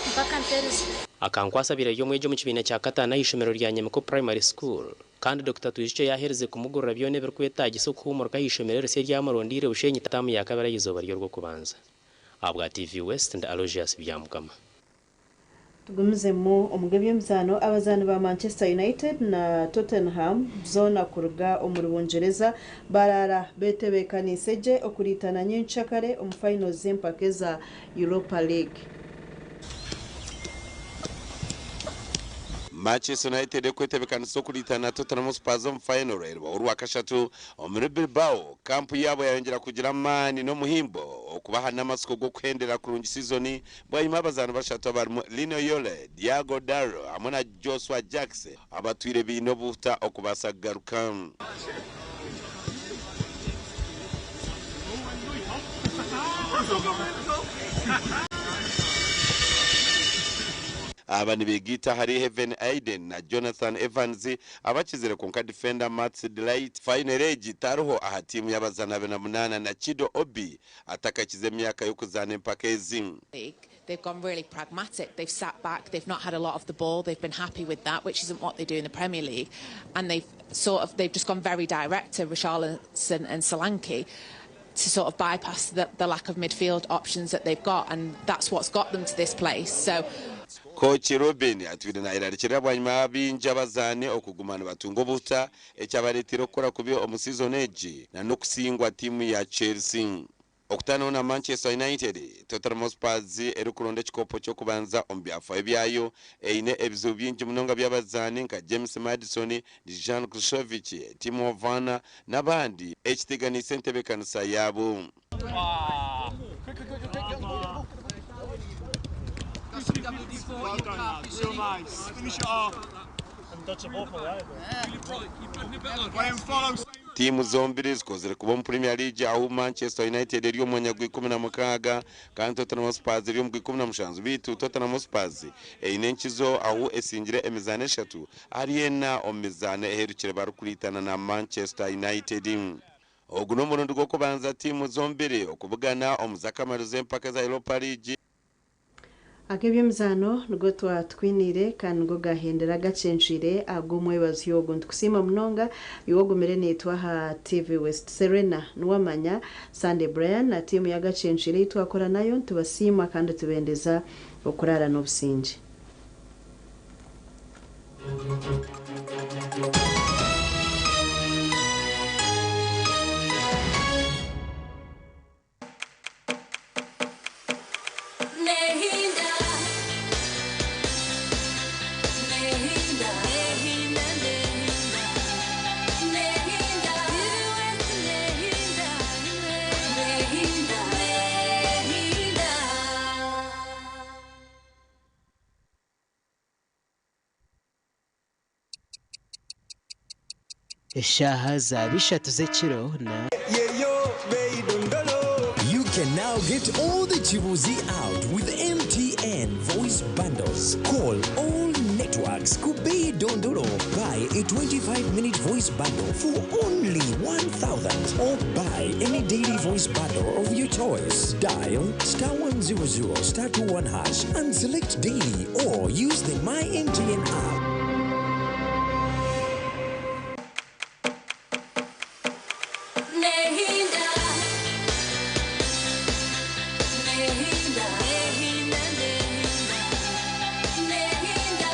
mpaka mperize. Akankwatsa abaire ari omwegi omu kibiina kya kataano aha ishomero rya Nyamiko Primary School kandi Dokita Twijukye yaaherize kumugurira byona ebirikwetaagisa okuhuumurika aha ishomero erisya eryamurondeire Bushenyi taamu ya kabiri aha izooba ry'Orwokubanza. Ahabwa TV West, ndi Aloysius Byamukama. Tugumizemu omu g'eby'emizaano, abazaani ba Manchester United na Tottenham zoona kuruga omuri Bungyereza baraara betebeekaniise gye okuriitana nyenkyakare omu finals z'empaka eza Europa League. Manchester United ekwetebekanisa okuriitana na Tottenham Hotspurs omu fayinoro eribaho orwakashatu omuri Bilbao. Kampu yaabo yayongyera kugira amaani n'omuhimbo okubaha n'amatsiko g'okuhendera kurungi sizoni bwanyima y'abazaani bashatu abarimu Lino Yole, Diago Dalot hamwe na Joshua Zirkzee abatwire baine obuhuta okubaasa kugaruka. Aba nibegaita ahari Heaven Aiden na Jonathan Evans abakizire kwonka difenda Mats de Ligt fayinero egi tariho aha tiimu y'abazaani 28 na Chido Obi atakakize emyaka y'okuzaana empaka ezi. They've gone really pragmatic. They've sat back. They've not had a lot of the ball. They've been happy with that, which isn't what they do in the Premier League. And they've sort of they've just gone very direct to Richarlison and Solanke to sort of bypass the, the lack of midfield options that they've got, and that's what's got them to this place. So. Kooki Ruben atwire nayerarikirira bwanyima y'abaingi abazaani okuguma nibatunga obuhuta ekyabareeteire okukora kubi omu sizoni egi na n'okusingwa tiimu ya Chelsea. Okutaanaho na Manchester United, Tottenham Hotspurs erikuronda ekikopo ky'okubanza omu byafaayo byayo eine ebizibu bingi munonga by'abazaani nka James Maddison, Dejan Kuscevic, Timo Werner n'abandi ekiteganiise entebeekanisa yaabo. Tiimu zombiri zikozire kuba omu Premier League ahu Manchester United eri omu mwanya gwa 16 kandi Tottenham Hotspurs eri omu gwa 17 beitu Tottenham Hotspurs eine enkizo ahu esingire emizaano eshatu ahari ena omu mizaano eherukire barikuriitana na Manchester United. Ogu n'omurundi gw'okubanza tiimu zombiri okubugana omu z'akamaro z'empaka za Europa League. Ag'eby'emizaano nigo twatwiniire kandi nigo gaahendera gacencwire ag'omwebazyo ogu. Nitukusiima munonga iwe ogumire naitwe aha TV West. Serena Nuwamanya, Sunday Brian na tiimu y'agacencwire ei twakora nayo nitubasiima kandi tubendeza okuraara n'obusingye. Eshaaha zaaba ishatu z'ekiro na. You can now get all the Chibuzi out with MTN voice bundles. Call all networks. Max Kubei Dondolo. Buy a 25-minute voice bundle for only 1,000 or buy any daily voice bundle of your choice. Dial star 100 star 21 hash and select daily or use the My MTN app. Nehinda. Nehinda. Nehinda. Nehinda.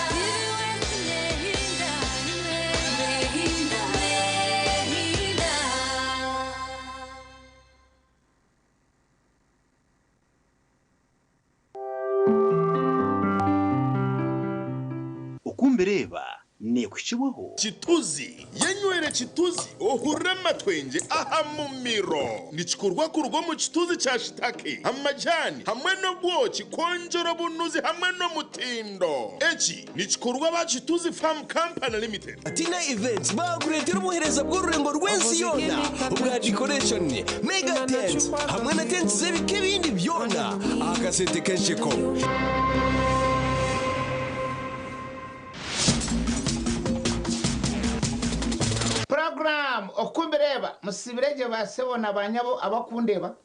Nehinda. Nehinda. Okumbireba neekuhikibwaho. Kituzi yenywere kituzi ohurire amatwengye aha mumiro. Nikikorwa kuruga omu kituzi kya shitake, amajani hamwe n'obwoki kwongyera obunuzi hamwe n'omutindo. Eki nikikorwa aba Kituzi Farm Company Limited. Tina Events bakureetera obuheereza bw'orurengo rw'ensi yoona obwa decoration, mega tents hamwe na tents z'ebika ebindi byona aha kasente k'ensheko. Program Okumbireba musibire gye basebo na banyabo abakundeba.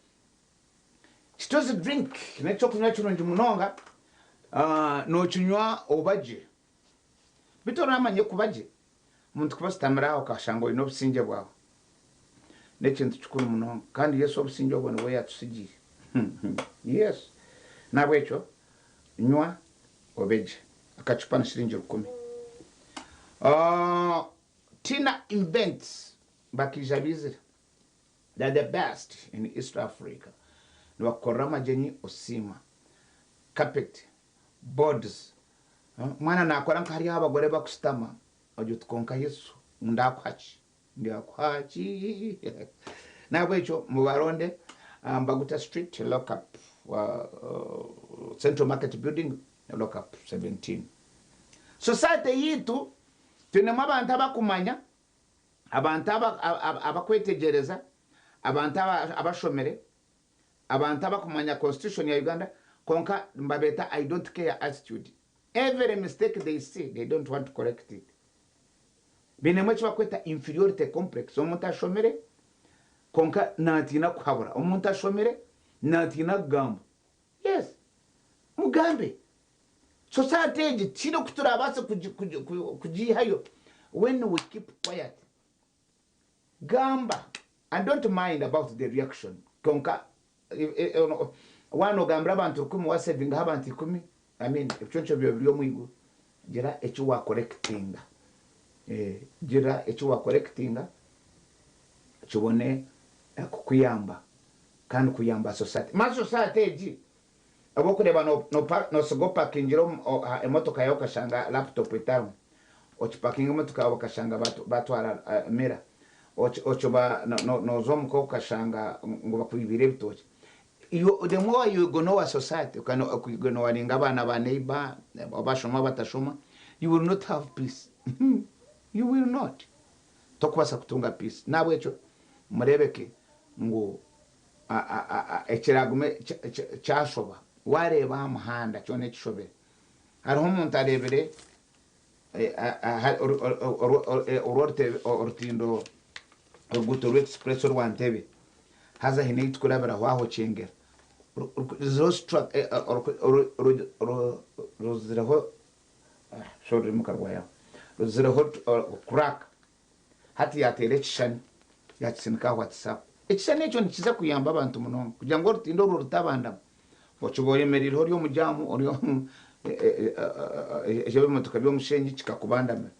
Kituzi drink n'ekyokunywa kirungi munonga nokinywa obagye bitu oramanye kubagye omuntu kuba ositamire aho okashanga oine obusingye bwawe n'ekintu kikuru munonga kandi Yesu obusingye obwo nibwo yatusigiire yes nahabwekyo nywa obegye akacupa ni shiringi rukumi. Tina Events bakija bizire they are the best in East Africa nibakukorera amagyenyi osiima carpet boards omwana nakora nka hariya ahu abagore bakushutama ogira oti kwonka Yesu ndakuhaki ndyakuhaki nahabwekyo mubaronde Mbaguta street lock up Central market building lock up 17. Society yaitu twinemu abantu abakumanya, abantu abakwetegyereza, abantu abashomire, abantu abakumanya constitution ya Uganda kwonka nibabeeta I don't care attitude. Every mistake they see they don't want to correct it. Bainemu eki bakweta inferiority complex, omuntu ashomire kwonka natiina kuhabura, omuntu ashomire natiina kugamba. Yes, mugambe. Society egi tihaine oku turabaase kugiihayo when we keep quiet. Gamba and don't mind about the reaction kwonka waaba nogambira abantu rukumi wasevingaho abantu ikumi I mean ebiconco byawe biri omu iguru gira eki wakorekitinga gira eki wakorekitinga kibone kukuyamba kandi kuyamba society. Manya society egi Obu orikureeba noosiga opakingire emotoka yaawe okashanga laptop etarimu, okipakinga emotoka yaawe okashanga baatwara mirror, okiba nooza omuka okashanga ngu bakwibire ebitookye. The more you ignore society, okignoringa abaana ba neighbour, abashoma abatashoma, you will not have peace. You will not. Tokubaasa kutunga peace. N'ahabw'ekyo mureebeke ngu Ekiragume kyashoba, wareeba aha muhanda kyona ekishobire. Hariho omuntu areebire orutindo oruguuto rw'express orwa Ntebe haza haine ei tukurabiraho aho Kyengera ruzireho crack hati yateera ekishushani yakitsindika aha WhatsApp. Ekishushani ekyo nikiza kuyamba abantu munonga kugira ngu orutindo orwo rutabandama. Okiba oyemereireho ori omu jaamu ori omu ebimotoka by'omushenyi kikakubandamira.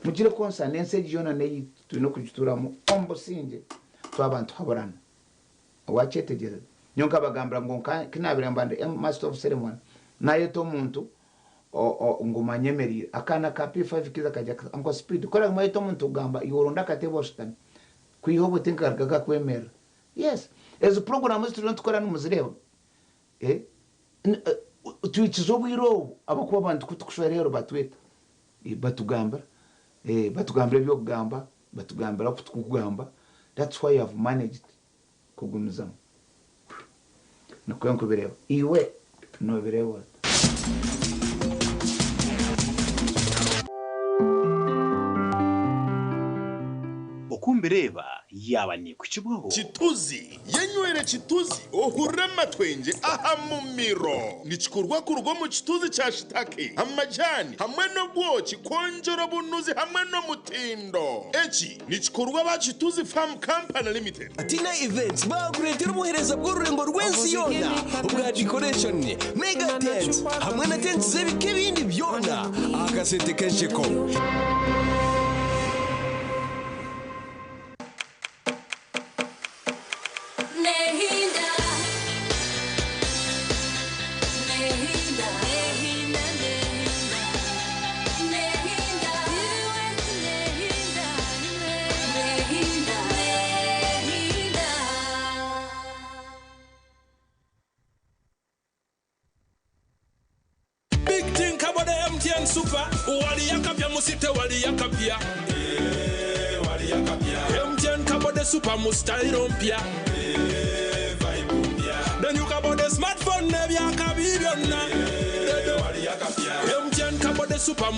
Mugire concern ensi egi yoona n'eyaitu twine okugituuramu omu busingye twaba nituhaburana. Wakyetegyereza? Nyowe nkabagambira ngu ku naabaire mba ndi master of ceremony naayeta omuntu ngu manyemereire. Akaana ka P5 kaija kagira kati Uncle Speed ku oraabe wayeta omuntu kugamba iwe oronde akatebe oshutame. Kwiha obwo tinkaruga kakwemerera. Yes, ezi puroguraamu ezi turiyo nitukora nimuzireeba? Eh, twikize obwire obu ahabw'okuba abantu ku turikushwera reero batweta, batugambira, eh, batugambira eby'okugamba, batugambira oku turikugamba, that's why I've managed kugumizamu. Nikwo nkubireeba. Iwe noobireeba ota? Okumbireeba yaaba neekukibwaho. Kituzi yenywere kituzi ohurire amatwengye aha mumiro nikikorwa kuruga omu kituzi kya shitake, amajani hamwe n'obwoki kwongyera obunuzi hamwe n'omutindo. Eki nikikorwa aba Kituzi Farm Company Limited. Tina Events bakureetera obuheereza bw'orurengo rw'ensi yoona obwa decoration, mega tents hamwe na tents z'ebika ebindi byona aha kasente k'ensheko. Nehinda, nehinda, nehinda, nehinda, nehinda, nehinda, nehinda. Big thing about the MTN Super. Waliyakapya musite waliyakapya. MTN kabo the super mustyle mpya. Then you kabo the smartphone nebyakabi byonna. MTN kabo the super.